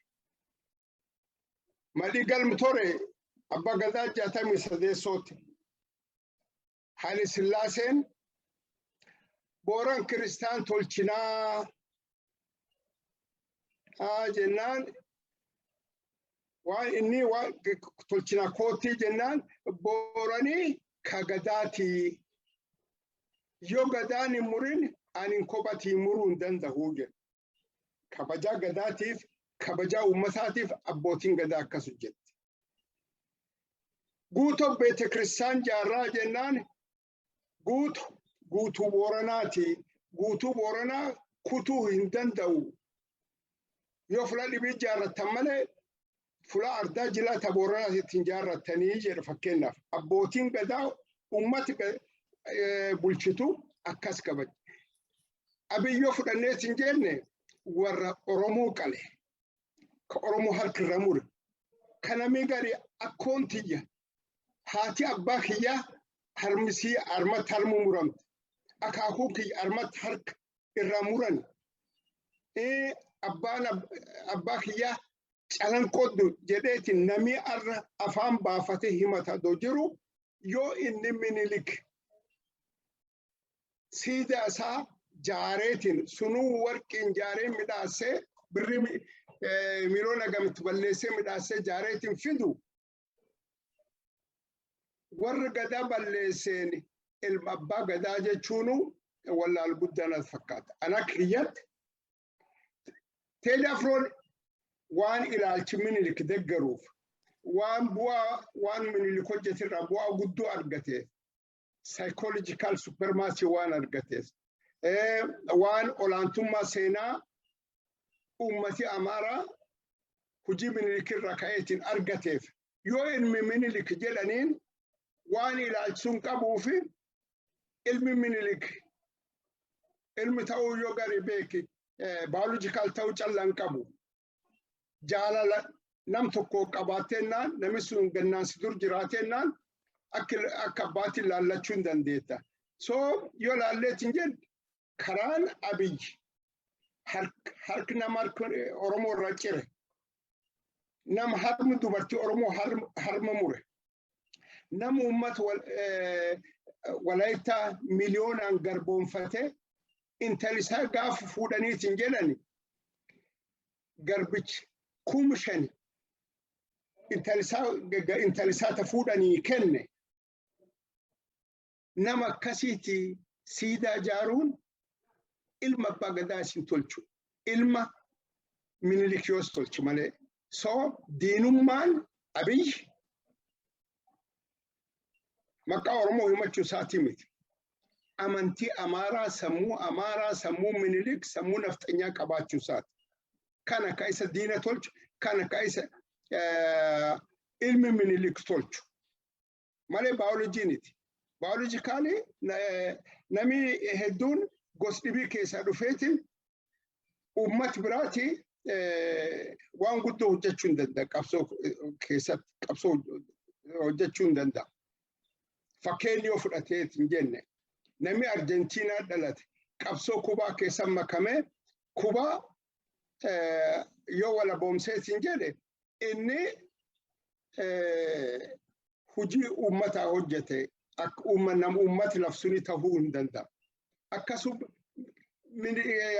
D: Madhi Galmi Tore abbaa gadaa 63sooti. Haile Sillaaseen Booran kiristaan tolchinaa jennaan, waan inni waan tolchinaa koottii jennaan, Booranii ka gadaatii yoo gadaan hin murin ani kophatii muruu hin danda'uu jedhu. Kabajaa gadaatiif, kabajaa uummataatiif abbootiin gadaa akkas hojjette. Guutoo beete kiristaan jaarraa jennaan, guutu guutuu Booranaati. Guutuu Booranaa Kutuu hin danda'u. Yoo fula dhibii ijaarrattan malee, fula ardaa jilaa ta Booranaa ittiin ijaarrattanii jedha fakkeenyaaf. Abbootiin gadaa ummati bulchitu akkas kabaja. Abiyyoo fudhannee hin jenne, warra Oromoo qale, ka Oromoo harkirra mure. Kanamii gari akkoon tiyya, haati abbaa kiyyaa, harmisii harmatti harmu muramte. Akaakuu kiyya harmatti harka irraa muran. Abbaan abbaa kiyyaa calanqoddu jedheetiin namni arra afaan baafate himata doo jiru, yoo inni Minilik siidaa isaa jaareetiin sunuu warqiin jaaree midhaasee, birrii miliyoona gamitti balleessee midhaasee jaareetiin fidu, warra gadaa balleesseen ilma abbaa gadaa jechuunu wallaal guddaa natti fakkaata. Ana kiyyatti Teedii Afroon waan ilaalchi Minilik deggeruuf, waan bu'aa waan Minilik hojjetirraa bu'aa guddoo argate, psychological supremacy waan argateef, waan olaantummaa seenaa ummati Amaaraa hojii Minilik irraa ka'eetiin argateef, yoo ilmi Minilik jedhaniin waan ilaalchisuun qabuufi ilmi Minilik ilmi ta'uu yoo gari beeki biological ta'uu callaan qabu. Jaalala nam tokko qabaattennaan, namni sun gannaan si dur jiraatennaan, akka abbaatiin laallachuu hin dandeetta. So yoo laalleetiin jedhu, karaan Abiyyi harki nama Oromoo irraa cire, nama harmi dubartii Oromoo harma mure, nama uummata Walaayittaa miliyoonaan garboonfate, intalisaa gaafa fuudhaniitiin jedhani garbichi 5,000 intalisaa ta fuudhanii kenne, nama akkasiiti siidaa jaaruun ilma abbaa gadaa isin tolchu, ilma Minilik yoos tolchu malee. So diinummaan Abiyyi maqaa Oromoo himachuu isaatii miti. Amantii Amaaraa, sammuu Amaaraa, sammuu Minilik, sammuu nafxanyaa qabaachuu isaati. Kana ka isa diina tolchu, kana ka isa ilmi Minilik tolchu. Malee baayoloojiiniti. Biologically namni hedduun gos dhibii keessaa dhufeetiin uummata biraati waan guddoo hojjechuu hin danda'a. Qabsoo keessatti qabsoo hojjechuu hin danda'a. Fakkeenya yoo fudhatee hin jenne, namni Arjentiinaa dhalate qabsoo Kubaa keessa makamee Kubaa yoo walaboomsee hin jedhe, inni hojii uummataa hojjete, akka nama uummati labsuni tahuu hin danda'a. Akkasuma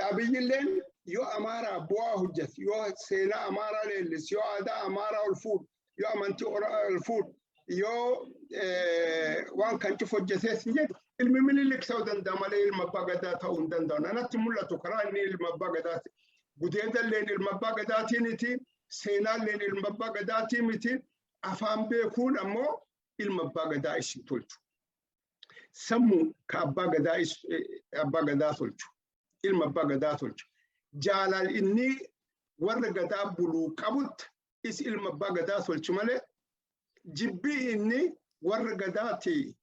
D: Abiyyilleen yoo Amaaraa bu'aa hojjete, yoo seenaa Amaaraa leellis, yoo aadaa Amaaraa ol fuudhu, yoo amantii ol fuudhu, yoo waan kan cuf hojjetees hin jedhu, ilmi Minilik ta'uu danda'a malee ilma abbaa gadaa ta'uu hin danda'u. Nanatti mul'atu karaa inni ilma abbaa gadaati. Gudeedalleen ilma abbaa gadaatii miti, seenaalleen ilma abbaa gadaatii miti, afaan beekuun ammoo ilma abbaa gadaa isin tolchu. Sammuu ka abbaa gadaa abbaa gadaa tolchu, ilma abbaa gadaa tolchu. Jaalal inni warra gadaa buluu qabutti is ilma abbaa gadaa tolchu malee, jibbii inni warra gadaati,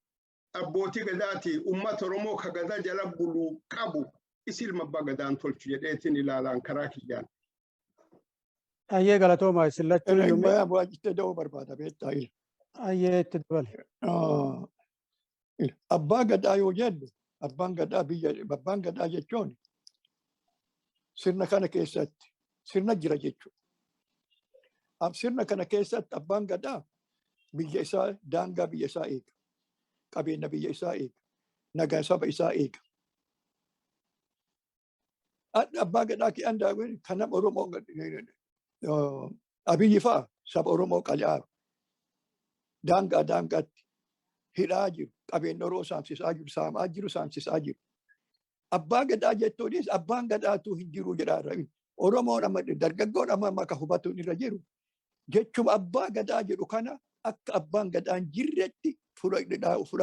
D: abbootii gadaati, uummata Oromoo ka gadaa jala buluu qabu is ilma abbaa gadaan tolchu jedheetiin ilaalaan karaa kiyyaan.
B: Ayyee, galatooma isin lachuu iyyuu.
C: Waa itti da'uu barbaada beektaa ila.
B: Ayyee, itti dabale.
C: Abbaa gadaa yoo jennu, abbaan gadaa biyya, abbaan gadaa jechuun sirna kana keessatti sirna jira jechuudha. Sirna kana keessatti abbaan gadaa biyya isaa, daangaa biyya isaa eega. Qabeenya biyya isaa eega. Nagaa saba isaa eega. Abbaa gadaa ki'an kana Oromoo Abiyyi fa'a saba Oromoo qal'aa daangaa daangaatti hidhaa jiru, qabeenya Oromoo saamsisaa jiru, saamaa jiru, saamsisaa jiru. Abbaa gadaa jechuunis abbaan gadaatu hin jiru jedhaa. Oromoon amma dargaggoon amma akka hubatuun irra jiru jechuma abbaa gadaa jedhu kana. Akka abbaan gadaan jirretti fura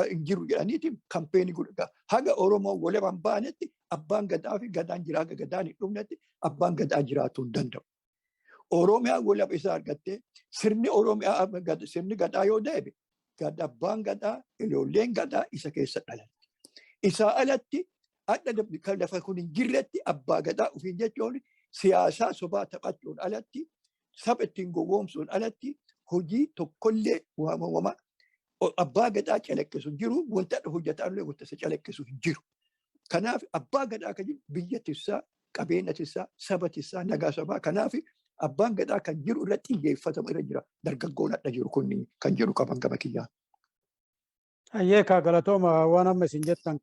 C: hin jiru jedhaniiti campaign godha. Haga Oromoo walaba hin baanetti abbaan gadaa fi gadaan jira, haga gadaan hin dhumnetti abbaan gadaa jiraachuu hin danda'u. Oromiyaa walaba isaa argattee sirni Oromiyaa, sirni gadaa yoo deebi, abbaan gadaa, ijoolleen gadaa isa keessa dhalatti. Isaa alatti adda kan lafa kun hin jirretti abbaa gadaa ofiin jechuun siyaasaa sobaa taphachuun alatti, saba ittiin gowwoomsuun alatti hojii tokkollee waamama abbaa gadaa calaqqisu hin jiru, wanta hojjetaa illee wanta isa calaqqisu hin jiru. Kanaaf abbaa gadaa kan jiru biyya tissaa, qabeenya tissaa, saba tissaa, nagaa sabaa. Kanaaf abbaan gadaa kan jiru irra xiyyeeffatamu irra jira. Dargaggoon hadha jiru kun kan jedhu qaban gama kiyyaa.
B: Ayyee kaa, galatooma. Waan amma isin jettan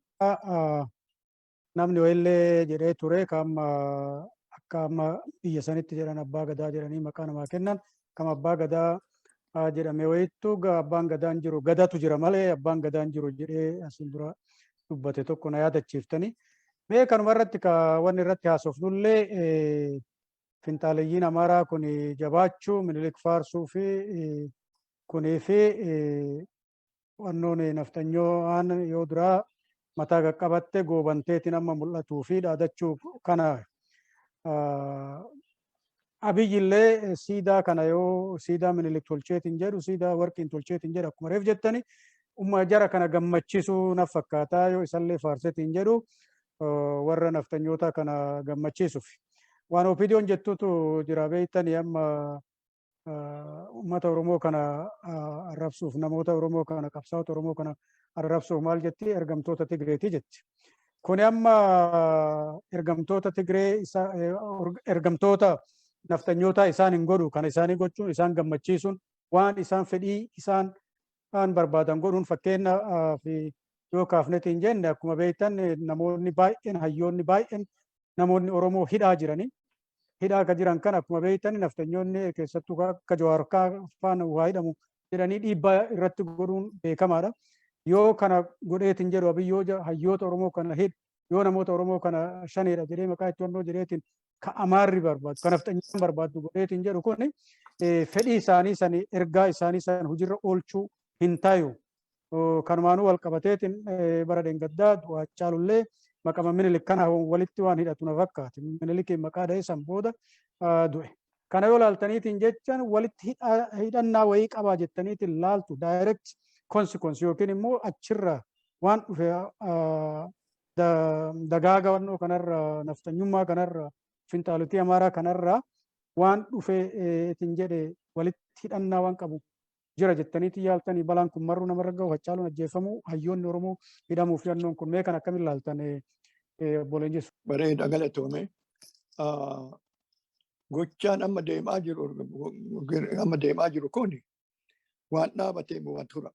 B: namni wayillee jedhee ture. Ka amma akka amma biyya sanitti jedhan abbaa gadaa jedhanii maqaa namaa kennan, kam abbaa gadaa jedhame wayittu abbaan gadaan jiru, gadatu jira malee abbaan gadaan jiru jedhee asin dura dubbate tokko na yaadachiiftanii. Mee kanuma irratti ka wanni irratti haasofnullee finxaaleyyiin Amaaraa kun jabaachuu, Minilik faarsuu fi kunii fi wannoon naftanyoo yoo duraa mataa qaqqabatte goobanteetiin amma mul'atuu fi dhaadachuu kana. Abiyyi illee siidaa kana yoo siidaa Minilik tolcheetiin jedhu, siidaa warqiin tolcheetiin jedhu, akkuma reef jettani umma jara kana gammachiisuu na fakkaataa yoo isallee faarseetiin jedhu warra naftanyoota kana gammachiisuuf. Waan OPDOn jettutu jira beektanii, amma uummata Oromoo kana arrabsuuf, namoota Oromoo kana, qabsaa'ota Oromoo kana arrabsuuf maal jetti? Ergamtoota Tigreeti jetti. Kuni amma ergamtoota Tigree isa ergamtoota naftanyoota isaan hin godhu. Kana isaanii gochuun, isaan gammachiisuun, waan isaan fedhii isaan aan barbaadan godhuun, fakkeenya fi yoo kaafnetiin jenne, akkuma beektan namoonni baay'een, hayyoonni baay'een, namoonni Oromoo hidhaa jiranii. Hidhaa akka jiran kan akkuma beektan naftanyoonni keessattuu akka Jawaar faana waa hidhamu jedhanii dhiibbaa irratti godhuun beekamaadha. Yoo kana godheetiin jedhu Abiyyoo hayyoota Oromoo kana hidhu, yoo namoota Oromoo kana shaneedha jedhee maqaa itti wannoo jedheetiin ka Amaarri barbaadu, ka nafxanyaan barbaadu godheetiin jedhu, kun fedhii isaanii sani, ergaa isaanii san hojiirra oolchuu hin tayu. Kanumaanuu wal qabateetiin bara dheengaddaa du'a Haacaalullee maqama Minilik kana walitti waan hidhatu na fakkaate. Minilikiin maqaa dha'ee san booda du'e. Kana yoo laaltaniitiin jechaan walitti hidhannaa wayii qabaa jettaniitiin laaltu, direct consequence yookiin immoo achirraa waan dhufe dagaaga wannoo kanarra, naftanyummaa kanarra, finxaalotii Amaaraa kanarra waan dhufe itin jedhe walitti hidhannaa waan qabu jira jettaniitiin yaaltanii, balaan kun marruu namarra gahu, Hacaaluun ajjeefamuu, hayyoonni Oromoo hidhamuuf hidhannoon kun, mee kan akkamiin laaltan, obbo Leenjisu?
C: Bareeda, galatoome. Gochaan amma deemaa jiru kun waan dhaabatee waan tura.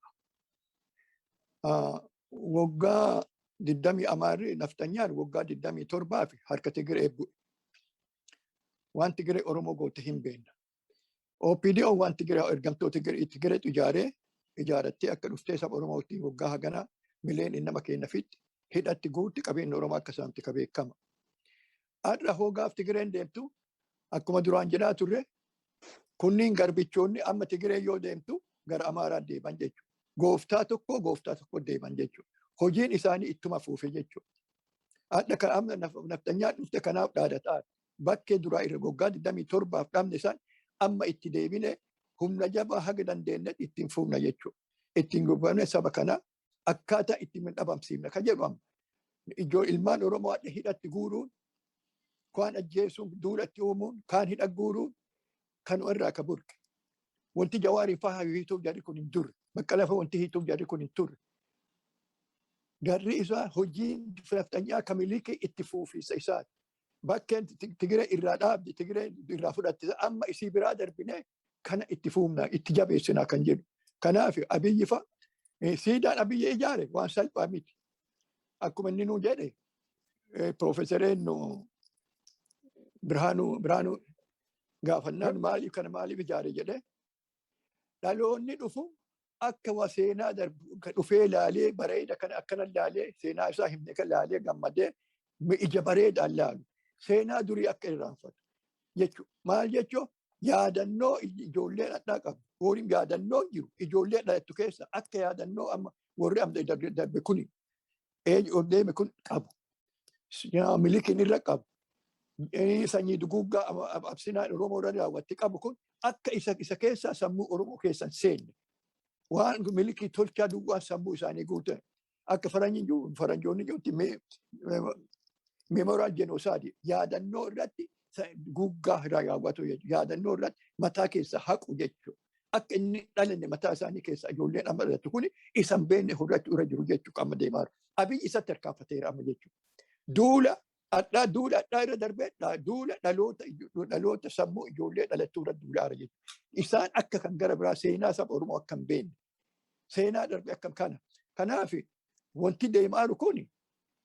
C: Waggaa 20 Amaarri naftanyaan waggaa 27 fi harka Tigiree bu'e. Waan Tigiree Oromoo goote hin beekna. OPDO waan Tigiree ergamtoota Tigireetu ijaaree ijaarattee akka dhuftee saba Oromootti waggaa haganaa mileen nama keenya fitti hidhatti guutti qabeenya Oromoo akka isaanitti ka beekama. Har'a hoo gaaf Tigireen deemtu, akkuma duraan jedhaa turre, kunniin garbichoonni amma Tigiree yoo deemtu gara Amaaraa deeman jechuudha. Gooftaa tokko gooftaa tokko deeman jechuudha. Hojiin isaanii ittuma fuufe jechuudha. Hadha kan amma naftanyaan dhufte kanaaf dhaadataa bakkee duraa irra waggaa 27f dhabne isaan amma itti deebine humna jabaa haga dandeenyetti ittiin fuufna jechuudha. Ittiin gurguramne saba kana akkaataa ittiin hin dhabamsiifna kan jedhu amma. Ijoo ilmaan Oromoo hadha hidhatti guuruun, kaan ajjeesuun, duulatti uumuun, kaan hidha guuruun kan irraa ka burqe. Wanti Jawaarii fa'aa hiituuf jarri kun hin turre. Baqqalaa fa'aa wanti hiituuf jarri kun hin turre. Garri isaa hojiin nafxanyaa kamiliikii itti fuufiisa isaati. Bakkeen Tigiree irraa dhaabde, Tigiree irraa fudhatte, amma isii biraa darbine kana itti fuufna, itti jabeessinaa kan jedhu. Kanaaf Abiyyi fa'a siidaan Abiyyi ijaare waan salphaa miti. Akkuma inni nuu jedhe, Piroofeesareen Birhaanuu gaafannaan maaliif kana maaliif ijaare jedhe, dhaloonni dhufu akka waa seenaa darbu dhufee laalee bareeda kana akkana laalee seenaa isaa himne kan laalee gammadee ija bareedaan laalu, seenaa durii akka irraanfatu jechuudha. Maal jechuun? Yaadannoo ijoollee dhadhaa qabu. Horiin yaadannoo jiru ijoollee dhalattu keessa akka yaadannoo amma warri amma darbe kuni eenyu deeme kun qabu. Milikiin irra qabu. Sanyii duguuggaa Absinaan Oromoo irra raawwatte qabu kun akka isa keessaa sammuu Oromoo keessa hin seenne. Waan Milikii tolchaa duwwaa sammuu isaanii guutan. Akka faranjoonni jirutti memorial genocide, yaadannoo irratti guggaa raawwatu jechuudha. Yaadannoo irratti mataa keessa haqu jechuudha. Akka inni dhalanne mataa isaanii keessa ijoolleen amma dhalatu kuni isa hin beekne horachuu irra jiru jechuudha amma deemaa jiru. Abiy isatti harkaanfateera amma jechuudha. Duula addaa, duula addaa irra darbee duula dhaloota sammuu ijoollee dhalattuu irra duulaara jechuudha. Isaan akka kan gara biraa seenaa saba Oromoo akka hin beekne. Seenaa darbe akkam kana. Kanaaf wanti deemaa jiru kun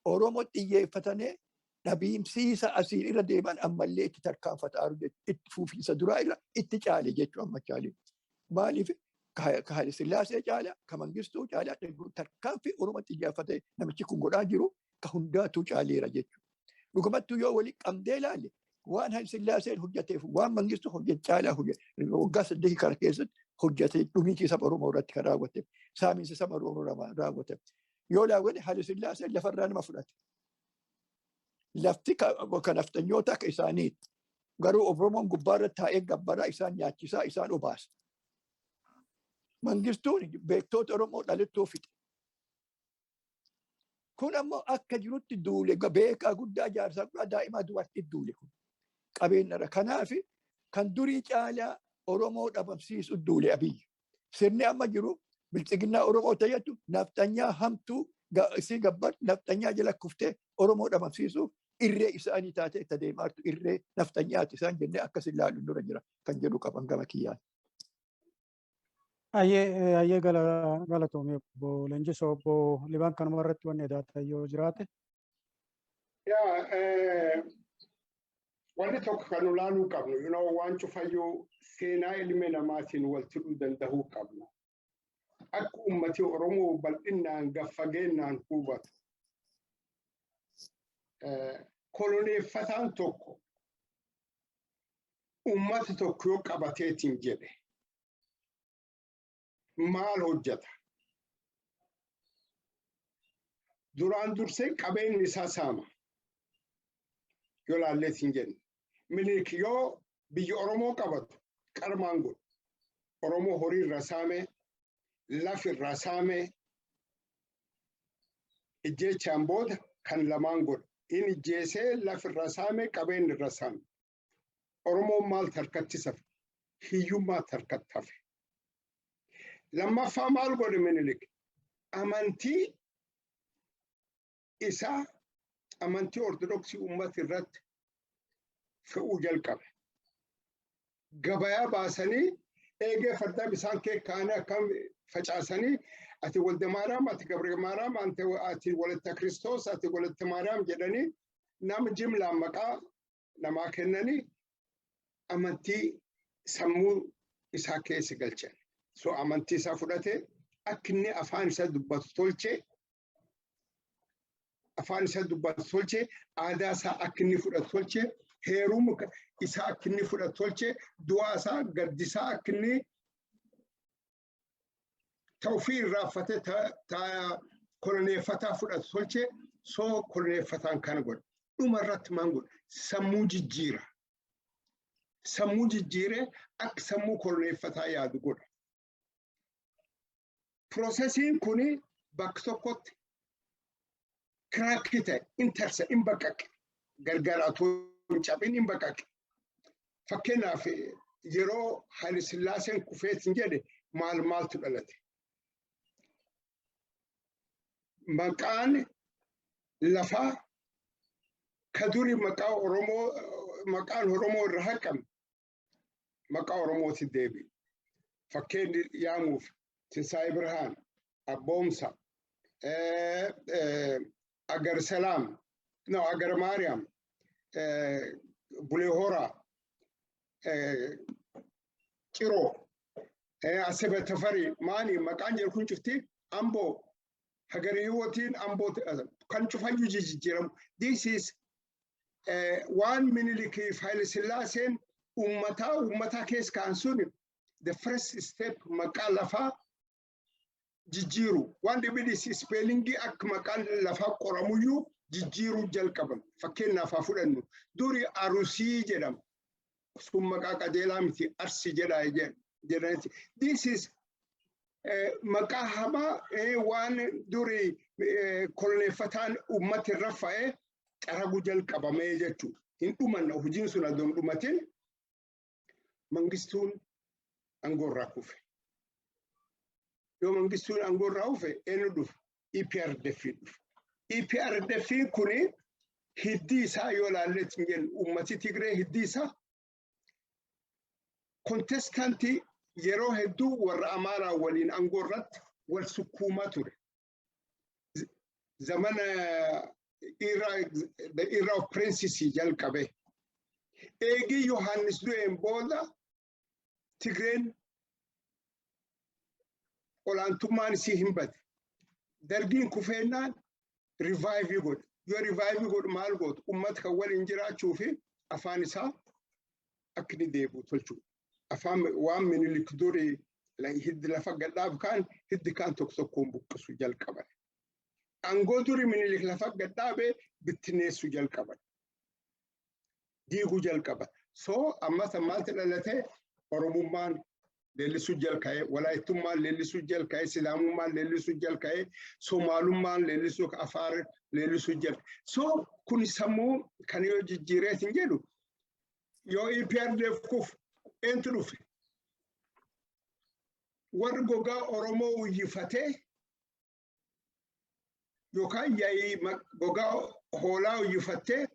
C: Oromoo xiyyeeffatanii dhabiimsiisa asiin irra deeman ammallee itti tarkaanfataa jiru, itti fufiinsa duraa irra itti caale jechuudha amma caale. Maaliif? Ka Haile Sillaasee caala, ka Mangistuu caala, tarkaanfii Oromoo xiyyeeffatee namichi kun godhaa jiru ka hundaatu caaleera jechuudha. Dhugumattuu yoo walii qabdee ilaalle, waan Haile Sillaaseen hojjeteef waan Mangistuu hojjete caalaa hojjete waggaa 8 kana keessatti hojjete, dhumiitii saba Oromoo irratti kan raawwate, saamiinsa saba Oromoo raawwate. Yoo raawwate, Haile Sillaaseen lafarraa nama fudhate. Lafti kan nafxanyoota akka isaaniiti. Garuu Oromoon gubbaarra taa'ee gabbaraa, isaan nyaachisaa, isaan obaasa. Mangistuun beektoota Oromoo dhalittuu fixe. Kun ammoo akka jirutti duule, beekaa guddaa, jaarsaa guddaa, daa'imaa, dubartii duule kun. Qabeenyarra. Kanaaf kan durii caalaa Oromoo dhabamsiisu duule Abiyyi. Sirni amma jiru bilxiginnaa Oromoo ta'etu nafxanyaa hamtuu isii gabbar nafxanyaa jala kuftee Oromoo dhabamsiisuuf irree isaanii taatee itti adeemaartu, irree nafxanyaati isaan jennee akkas ilaalu nurra jira kan jedhu qaban gama kiyyaan.
B: Ayyee, galatoomii, obbo Leenjisoo. Obbo Libaan, kanuma irratti wanni edaata yoo jiraate.
D: Yaa, wanni tokko kan ilaaluu qabnu, waan cufayyuu seenaa ilmi namaatiin wal tidhuu danda'uu qabna. Akka ummati Oromoo bal'innaan gaffageennaan hubatu. Koloneeffataan tokko ummata tokko yoo qabateetiin jedhe maal hojjeta? Duraan dursee qabeenyi isaa saama. Yoo laalleetiin jenne, Minilik yoo biyya Oromoo qabatu qarmaan godhu. Oromoo horii irraa saamee, lafi irraa saamee, ijjeechaan booda kan lamaan godhu. Inni ijjeesee, lafi irraa saamee, qabeenyi irraa saame. Oromoon maal harkatti safe? Hiyyummaa harkatti hafe. Lammaffaa maal godhe Minilik? Amantii isaa, amantii Ortodoksii uummata irratti fe'uu jalqabe. Gabayaa baasanii eegee fardaa bisaan kee kaanii akkam facaasanii, ati Walda Maariyaam, ati Gabra Maariyaam, ati Walatta Kiristoos, ati Walatta Maariyaam jedhanii nama jimlaan maqaa namaa kennanii amantii sammuu isaa keessa galchan. So amantii isaa fudhatee akka inni afaan isaa dubbatu tolchee, afaan isaa dubbatu tolchee, aadaa isaa akka inni fudhatu tolchee, heeruma isaa akka inni fudhatu tolchee, du'aa isaa, gaddisaa akka inni ta ofii irraanfatee ta koloneeffataa fudhatu tolchee. Soo koloneeffataan kana godhe. Dhuma irratti maal godhe? Sammuu jijjiira. Sammuu jijjiiree akka sammuu koloneeffataa yaadu godha. Processiin kuni bakka tokkotti crack ta'e, in tarsa, in baqaqe, gargaraatoo hin cabin, in baqaqe. Fakkeenyaaf, yeroo Haile Sillaaseen kufeetiin jedhe maal maaltu dhalate? Maqaan lafaa ka duri maqaa Oromoo, maqaan Oromoo irra haqame maqaa Oromooti deebi'e. Fakkeenyi yaamuuf Tinsaa'ee Birhaan, Abboomsa, Agar Salaam, no, Agar Maariyaam, Bulee Horaa, Ciroo, Asebe Tafarii, maani maqaan jedhu kun cufti, Amboo, Hagara Hiwootiin Amboo kan cufayyuu jijjiiramu. This is waan Minilikiif Haile Sillaaseen Uummataa uummataa keessa kaan sun the first step maqaa lafaa jijjiiru. Waan dhibidis spellingii akka maqaan lafaa qoramuyyuu jijjiiruu jalqaban. Fakkeenyaaf haa fudhannu. Duri Arusii jedhama. Sun maqaa qajeelaa miti, Arsi jedha jedhaniiti. This is maqaa hamaa waan duri koloneeffataan uummata irra fa'ee xaraguu jalqabamee jechuudha. Hin dhumanna, hojiin sun adoon dhumatin Mangistuun aangoo irraa kufe. Yoo Mangistuun aangoo irraa kufe, eenyu dhufe? EPRDF dhufe. EPRDF kuni hiddi isaa yoo ilaalletti hin jennu, uummati Tigree hiddi isaa contestantii yeroo hedduu warra Amaaraa waliin aangoo irratti wal sukkuumaa ture. Zamana era, the era of princes jalqabe. Eegii Yohaannis du'een booda Tigreen olaantummaan isii hin bade. Dargiin kufeennaan revive godhe. Yoo revive godhu maal gootu? Uummata kan waliin jiraachuu fi afaan isaa akka inni deebi'u tolchuu. Afaan waan Minilik durii hiddi lafa gadhaab kaan hiddi kaan tokko tokkoon buqqisu jalqaban. Aangoo durii Minilik lafa gadhaabe bittineessuu jalqaban. Diiguu jalqaban. So ammas maaltu dhalate? Oromummaan leellisuu jalqa'ee, Walaayittummaan leellisuu jalqa'ee, Sidaamummaan leellisuu jalqa'ee, Somaalummaan leellisuu, Afaar leellisuu jalqa'e. So kun sammuu kan yoo jijjiireet hin jedhu, yoo EPRDF kuf eentu dhufe? Warri gogaa Oromoo uwwifatee yookaan yaa'ii gogaa hoolaa uwwifattee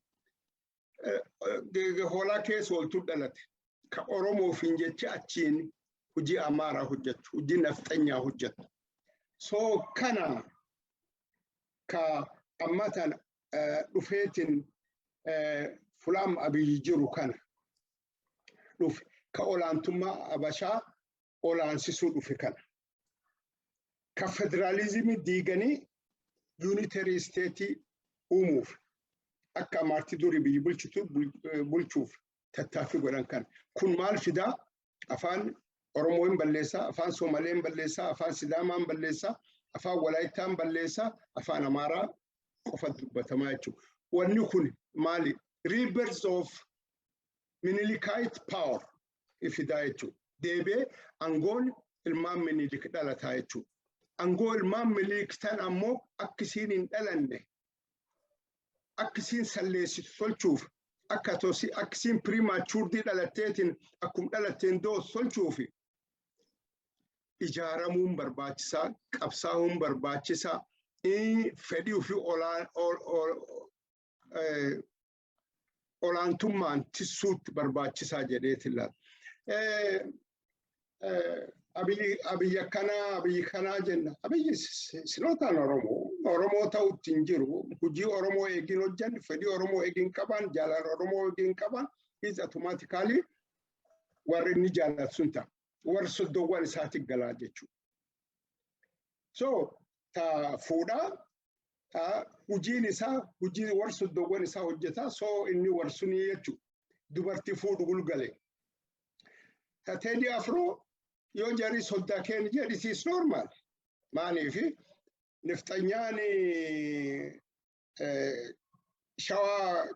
D: hoolaa keessa ooltu dhalate. Ka Oromoof hin jecha achiin hojii Amaaraa hojjetu, hojii nafxanyaa hojjetu. So kana ka amma tana dhufeetiin fulaam Abiyyi jiru kana dhufe, ka olaantummaa Abashaa olaansisuu dhufe kana. Ka federaalizimii diiganii unitary state uumuuf akka Amaartii durii biyyi bulchitu bulchuuf tattaaffii godhan kana. Kun maal fidaa? Afaan Oromoo hin balleessaa, afaan Soomalee hin balleessaa, afaan Sidaamaa hin balleessaa, afaan Walaayittaa hin balleessaa, afaan Amaaraa qofa dubbatamaa jechuudha. Wanni kun maali? Rebirth of Minilikite power fidaa jechuudha. Deebi'ee aangoon ilmaan Minilik dhalataa jechuudha. Aangoo ilmaan Minilik tan ammoo akka isiin hin dhalanne, akka isiin salleessitu tolchuuf, akka isiin prematuredii dhalatteetiin akkuma dhalatteen dootu tolchuuf ijaaramuun barbaachisaa, qabsaa'uun barbaachisaa, fedhii ofii olaantummaan tissuutti barbaachisaa jedheetiin laala. Abiyyi akkanaa, Abiyyi kanaa jenna. Abiyyi silootaan Oromoo. Oromoo ta'utti hin jiru. Hojii Oromoo eegin hojjan, fedhii Oromoo eegin qaban, jaalala Oromoo eegin qaban, is automatically warri inni jaalatu sun ta'a. Warri soddoowwan isaatti galaa jechuudha. So ta fuudhaa hojiin isaa hojii warri soddoowwan isaa hojjetaa, so inni warri sunii jechuudha. Dubartii fuudhu gulgale. Ta Teedii Afroo yoo jarri soddaa keenya jedhi, is normal. Maaliifi nifxanyaan Shawaa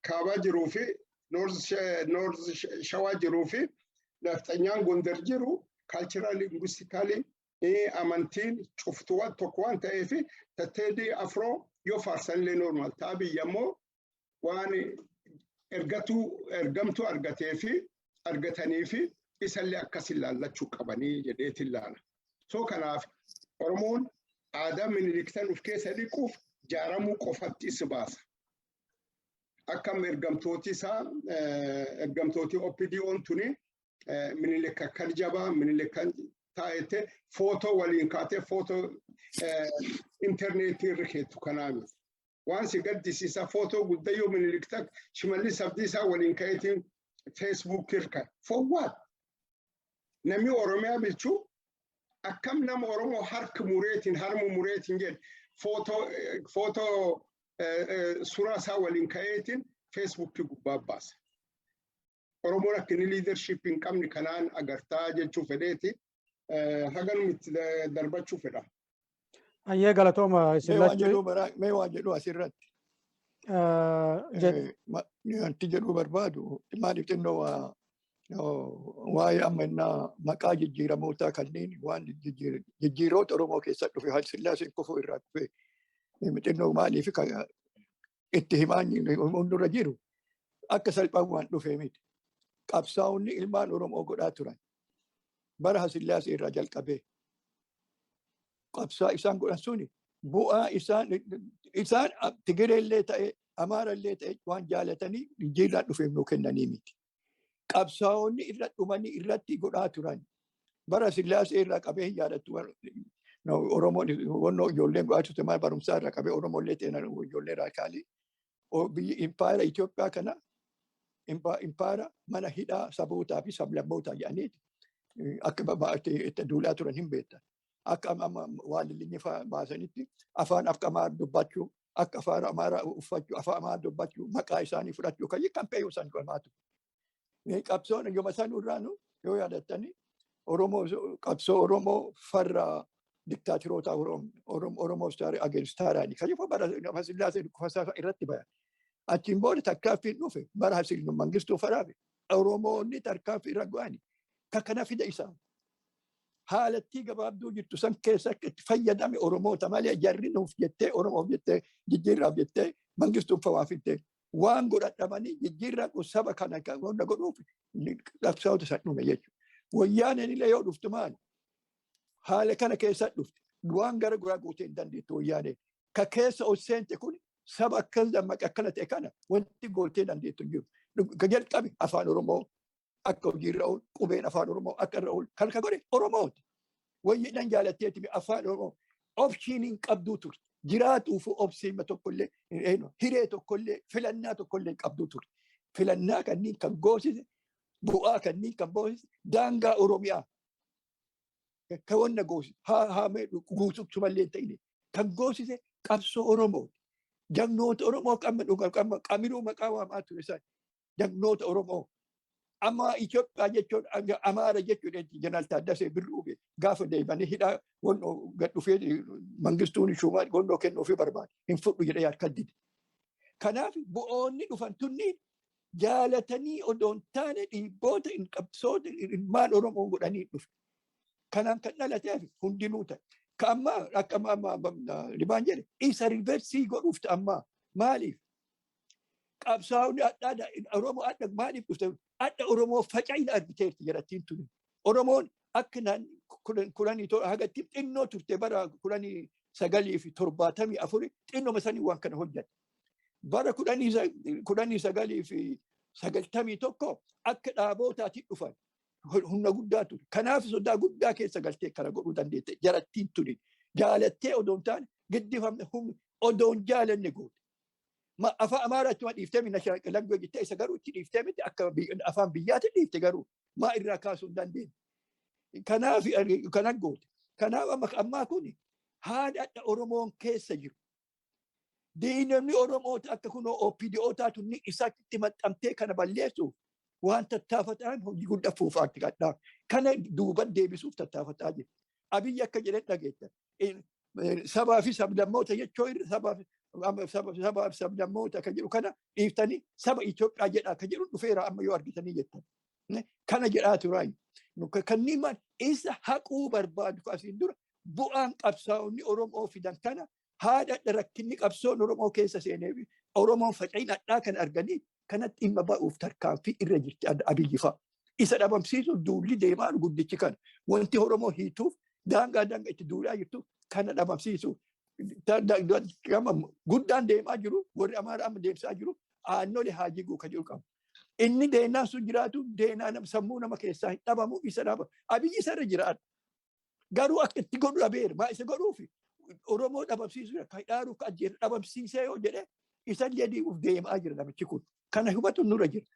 D: kaabaa jiruu fi North Shawaa jiruu fi nafxanyaan Gondar jiru cultural, linguistically, amantiin cuftuu tokko waan ta'eef, Teedii Afroo yoo faarsanillee normal ta'a. Biyya ammoo waan ergatuu ergamtuu argatee fi argatanii fi isallee akkas ilaallachuu qabanii jedheetiin ilaala. So kanaaf Oromoon aadaa Miniliktan of keessa dhiquuf jaaramuu qofatti isa baasa. Akkam ergamtooti isaa, ergamtooti OPDO'n tuni Minilik akkan jabaa, Minilik kan taa'ete footoo waliin kaatee footoo intarneetii irra keettu kanaa miti. Waan si gaddisiisa, footoo guddayyoo Minilik tak Shimallis Abdiisaa waliin ka'eetiin Facebook irra kaa'e. For what? Namni Oromiyaa bilchuu akkam nama Oromoo harka mureetiin harma mureetiin jedhe footoo suuraa isaa waliin ka'eetiin Facebookii gubbaa baasa. Oromoon akka inni leadership hin qabne kanaan agartaa jechuu fedheeti. Haganuma itti darbachuu fedha.
B: Ayyee, galatooma isin lachuu.
C: Mee waan jedhu asirratti. Wanti jedhuu barbaadu maaliif xinnoo waa'ee amma innaa maqaa jijjiiramootaa kanneen waan jijjiiroota Oromoo keessa dhufe, Haayile Sillaaseen kufuu irraa dhufe, xinnoo maaliif itti himaan nurra jiru akka salphaan waan dhufee miti. Qabsaa'onni ilmaan Oromoo godhaa turan bara Haayile Sillaasee irraa jalqabee qabsaa isaan godhan suni bu'aa isaan Tigireellee ta'e, Amaarallee ta'e, waan jaalatanii jijjiirraan dhufeef nuu kennanii miti. Qabsaa'onni irra dhumanii irratti godhaa turan. Bara Sillaasee irraa qabee hin yaadattu. Oromoon wannoo ijoolleen godhaa turte maal barumsaa irraa qabee Oromollee ta'e ijoollee raakaalii. Biyyi impaayera Itoophiyaa kana impaayera mana hidhaa sabootaa fi sablammootaa jedhaniiti akka itti duulaa turan hin beektan. Akka amma waan lillinyi baasanitti afaan akka Amaara dubbachuu, akka afaan Amaaraa uffachuu, afaan Amaaraa dubbachuu, maqaa isaanii fudhachuu kan kampeeyuu isaan godhamaatu. Qabsoon yooma isaan irraanu yoo yaadattani Oromoo qabsoo Oromoo farra diktaatiroota Oromoo against tyranny kan yeroo bara Sillaasee kufasaa irratti bayan. Achiin booda tarkaanfiin dhufe bara Haayile Mangistuu faraafe Oromoonni tarkaanfii irra go'ani. Ka kana fida isaan. Haalattii gabaabduu jirtu san keessa akka itti fayyadame Oromoota malee jarri nuuf jettee, Oromoof jettee, jijjiirraaf jettee, Mangistuun fawaa fiddee waan godhadhamanii jijjiirraan kun saba kana wanta godhuuf qabsaa'ota san dhume jechuudha. Wayyaaneen illee yoo dhuftu maali? Haala kana keessa dhufte waan gara guraa guutee hin dandeettu wayyaaneen. Ka keessa ol seente kun saba akkas dammaqe akkana ta'e kana wanti gootee dandeettu hin jiru. Ka jalqabe afaan Oromoo akka hojiirra oolu, qubeen afaan Oromoo akka irra oolu kan ka godhe Oromooti. Wayyiidhaan jaalatteeti afaan Oromoo option hin qabduu turte. Jiraatuuf option tokkollee, hiree tokkollee, filannaa tokkollee hin qabduu turte. Filannaa kanneen kan goosise, bu'aa kanneen kan boosise, daangaa Oromiyaa ka wanna goosise haa haa guutuutu mallee hin ta'ine kan goosise qabsoo Oromooti. Jagnoota Oromoo qamma dhugaa qamma qamiruu maqaa waamaa ture isaan jagnoota Oromoo. Amma Itoophiyaa jechuun Amaara jechuun Jeneraal Taaddasee Birruu gaafa deemanii hidhaa wannoo gad dhufee Mangistuun shuumaa wannoo kennuufii barbaade hin fudhu jedhee harka dide. Kanaaf bu'oonni dhufan tunniin jaalatanii odoo hin taane dhiibboota hin qabsoota ilmaan Oromoo godhanii dhufe. Kanaan kan dhalateef hundinuu ta'e. Ka ammaa akka amma Libaan jedhe isa reverse godhuuf ammaa maaliif? Qabsaa'onni adda Oromoo adda maaliif dhufte? Adda Oromoo faca'ina argiteerti jedhattiin tuni. Oromoon akka kudhanii hagatti xinnoo turte bara 1974 xinnoma sanii waan kana hojjate. Bara 1991 akka dhaabootaatti dhufan humna guddaa ture. Kanaaf sodaa guddaa keessa galtee kana godhuu dandeette jarattiin tuni. Jaalattee odoo hin taane giddifamne, humni odoo hin jaalanne goote. Afaan Amaaraatti ma dhiiftee minna language jettee isa garuu itti dhiiftee miti, akka afaan biyyaatti dhiifte garuu maa irraa kaasuu hin dandeenye. Kanaaf kana goote. Kanaaf amma ammaa kun haadha adda Oromoon keessa jiru. Diinonni Oromoota akka kunoo OPDO taatu ni isatti maxxantee kana balleessuuf waan tattaafataan hojii guddaa fuufaatti kadhaa. Kana duuban deebisuuf tattaafataa jiru. Abiyyi akka jedhan dhageetta. Sabaa fi sablammoota jechuun sabaa fi sablammoota kan jedhu kana dhiiftanii saba Itoophiyaa jedhaa kan jedhu dhufeera amma yoo argitanii jettan. Kana jedhaa turaayi. Kanneen maal isa haquu barbaadu asiin dura bu'aan qabsaa'onni Oromoo fidan kana haadha rakkinni qabsoon Oromoo keessa seenee Oromoon faca'in hadhaa kan arganii kanatti dhimma ba'uuf tarkaanfii irra jirti Abiyyi fa'a. Isa dhabamsiisuuf duulli deemaa guddichi kana. Wanti Oromoo hiituuf daangaa daangaa itti duulaa jirtu kana dhabamsiisuuf. Guddaan deemaa jiru warri Amaaraa amma deemsaa jiru aannolee haa jiguu kan jiru qabu. Inni deenaan sun jiraatu deenaa sammuu nama keessaa hin dhabamu isa dhaba. Abiyyi isarra jiraata. Garuu akka itti godhu dhabeera. Maa isa godhuufi Oromoo dhabamsiisuu kan dhaaruuf kan ajjeesu dhabamsiisee yoo jedhe isallee diiguuf deemaa jira namichi kun. Kana hubatu nurra jira.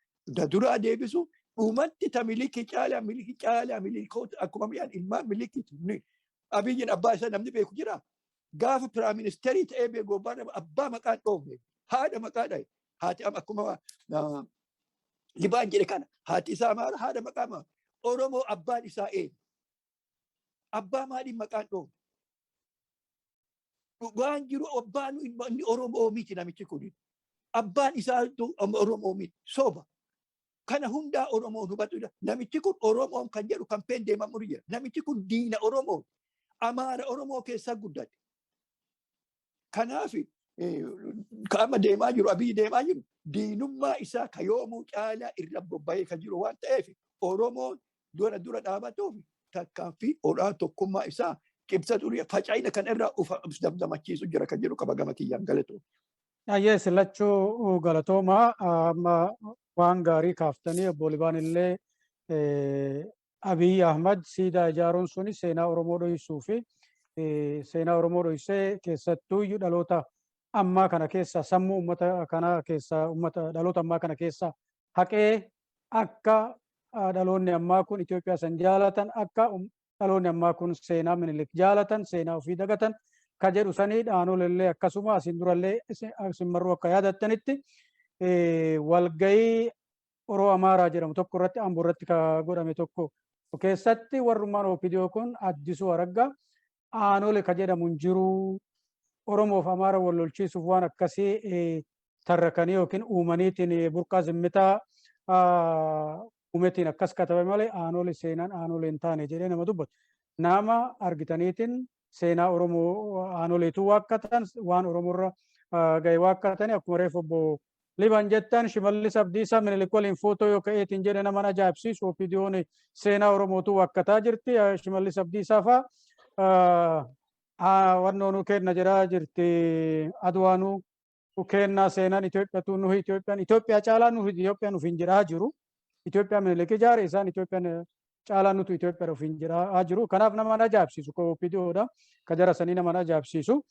C: Duraa deebisu dhumatti ta Milikii caalaa, Milikii caalaa, Milikoota akkuma mi'aan ilmaan Milikiiti. Abiyyiin abbaa isaa namni beeku jira. Gaafa prime minister ta'ee beeku abbaa maqaan dhoofne, haadha maqaa dhahe. Haati akkuma Libaan jedhe kana, haati isaa Amaara, haadha maqaa maal? Oromoo abbaan isaa eenyu? Abbaa maaliin maqaan dhoofu? Dhugaan jiru abbaan inni Oromoo miti namichi kun. Abbaan isaa Oromoo miti. Soba. Kana hundaa Oromoon hubatudha. Namichi kun Oromoon kan jedhu campaign deemamu jira. Namichi kun diina Oromoo. Amaara Oromoo keessaa guddate. Kanaaf qaama deemaa jiru, Abiyyi deemaa jiru, diinummaa isaa ka yoomuu caalaa irra bobba'ee kan jiru waan ta'eef, Oromoon dura dura dhaabatuuf tarkaanfii olaa tokkummaa isaa cimsatu, faca'ina kan irraa ufa damdamachiisu jira kan jedhu qaba gama kiyyaan, galatoo.
B: Ayyee, silachuu galatooma. Amma waan gaarii kaaftanii, obbo Libaan illee Abiy Ahmad siidaa ijaaruun suni seenaa Oromoo dhoksuu fi seenaa Oromoo dhoksee, keessattuu dhaloota ammaa kana keessa, sammuu uummata kana keessa, uummata dhaloota ammaa kana keessa haqee, akka dhaloonni ammaa kun Itoophiyaa san jaalatan, akka dhaloonni ammaa kun seenaa Minilik jaalatan, seenaa ofii dagatan ka jedhu sanii dhaanolellee, akkasuma asiin durallee isin marruu akka yaadattanitti walgayii Oroo Amaaraa jedhamu tokko irratti, Amboo irratti ka godhame tokko keessatti, warrummaan OPDO kun Addisuu Araggaa Aanole ka jedhamu hin jiru, Oromoof Amaara wal lolchiisuuf waan akkasii tarrakanii yookiin uumaniitiin burqaa zimmitaa uumetiin akkas katabe malee Aanole seenaan Aanole hin taane jedhee nama dubbatu. Nama argitaniitiin seenaa Oromoo Aanoleetu waakkatan, waan Oromoorra ga'e waakkatanii, akkuma reefu obbo Liban jettan, Shimallis Abdiisaa Minilik waliin footoo yoo ka'eetiin jedhe nama ajaa'ibsiisu. OPDO'n seenaa Oromootu waakkataa jirti. Shimallis Abdiisaa fa'a wannoonuu kenna jedhaa jirti. Adwaanuu kennaa, seenaan Itoophiyaatu nuhi Itoophiyaan Itoophiyaa caalaa nuhi Itoophiyaan ofiin jedhaa jiru. Itoophiyaa Minilik ijaare, isaan Itoophiyaan caalaa nutu Itoophiyaa ofiin jedhaa jiru. Kanaaf nama ajaa'ibsiisu OPDOdha. Ka jara sanii nama ajaa'ibsiisu.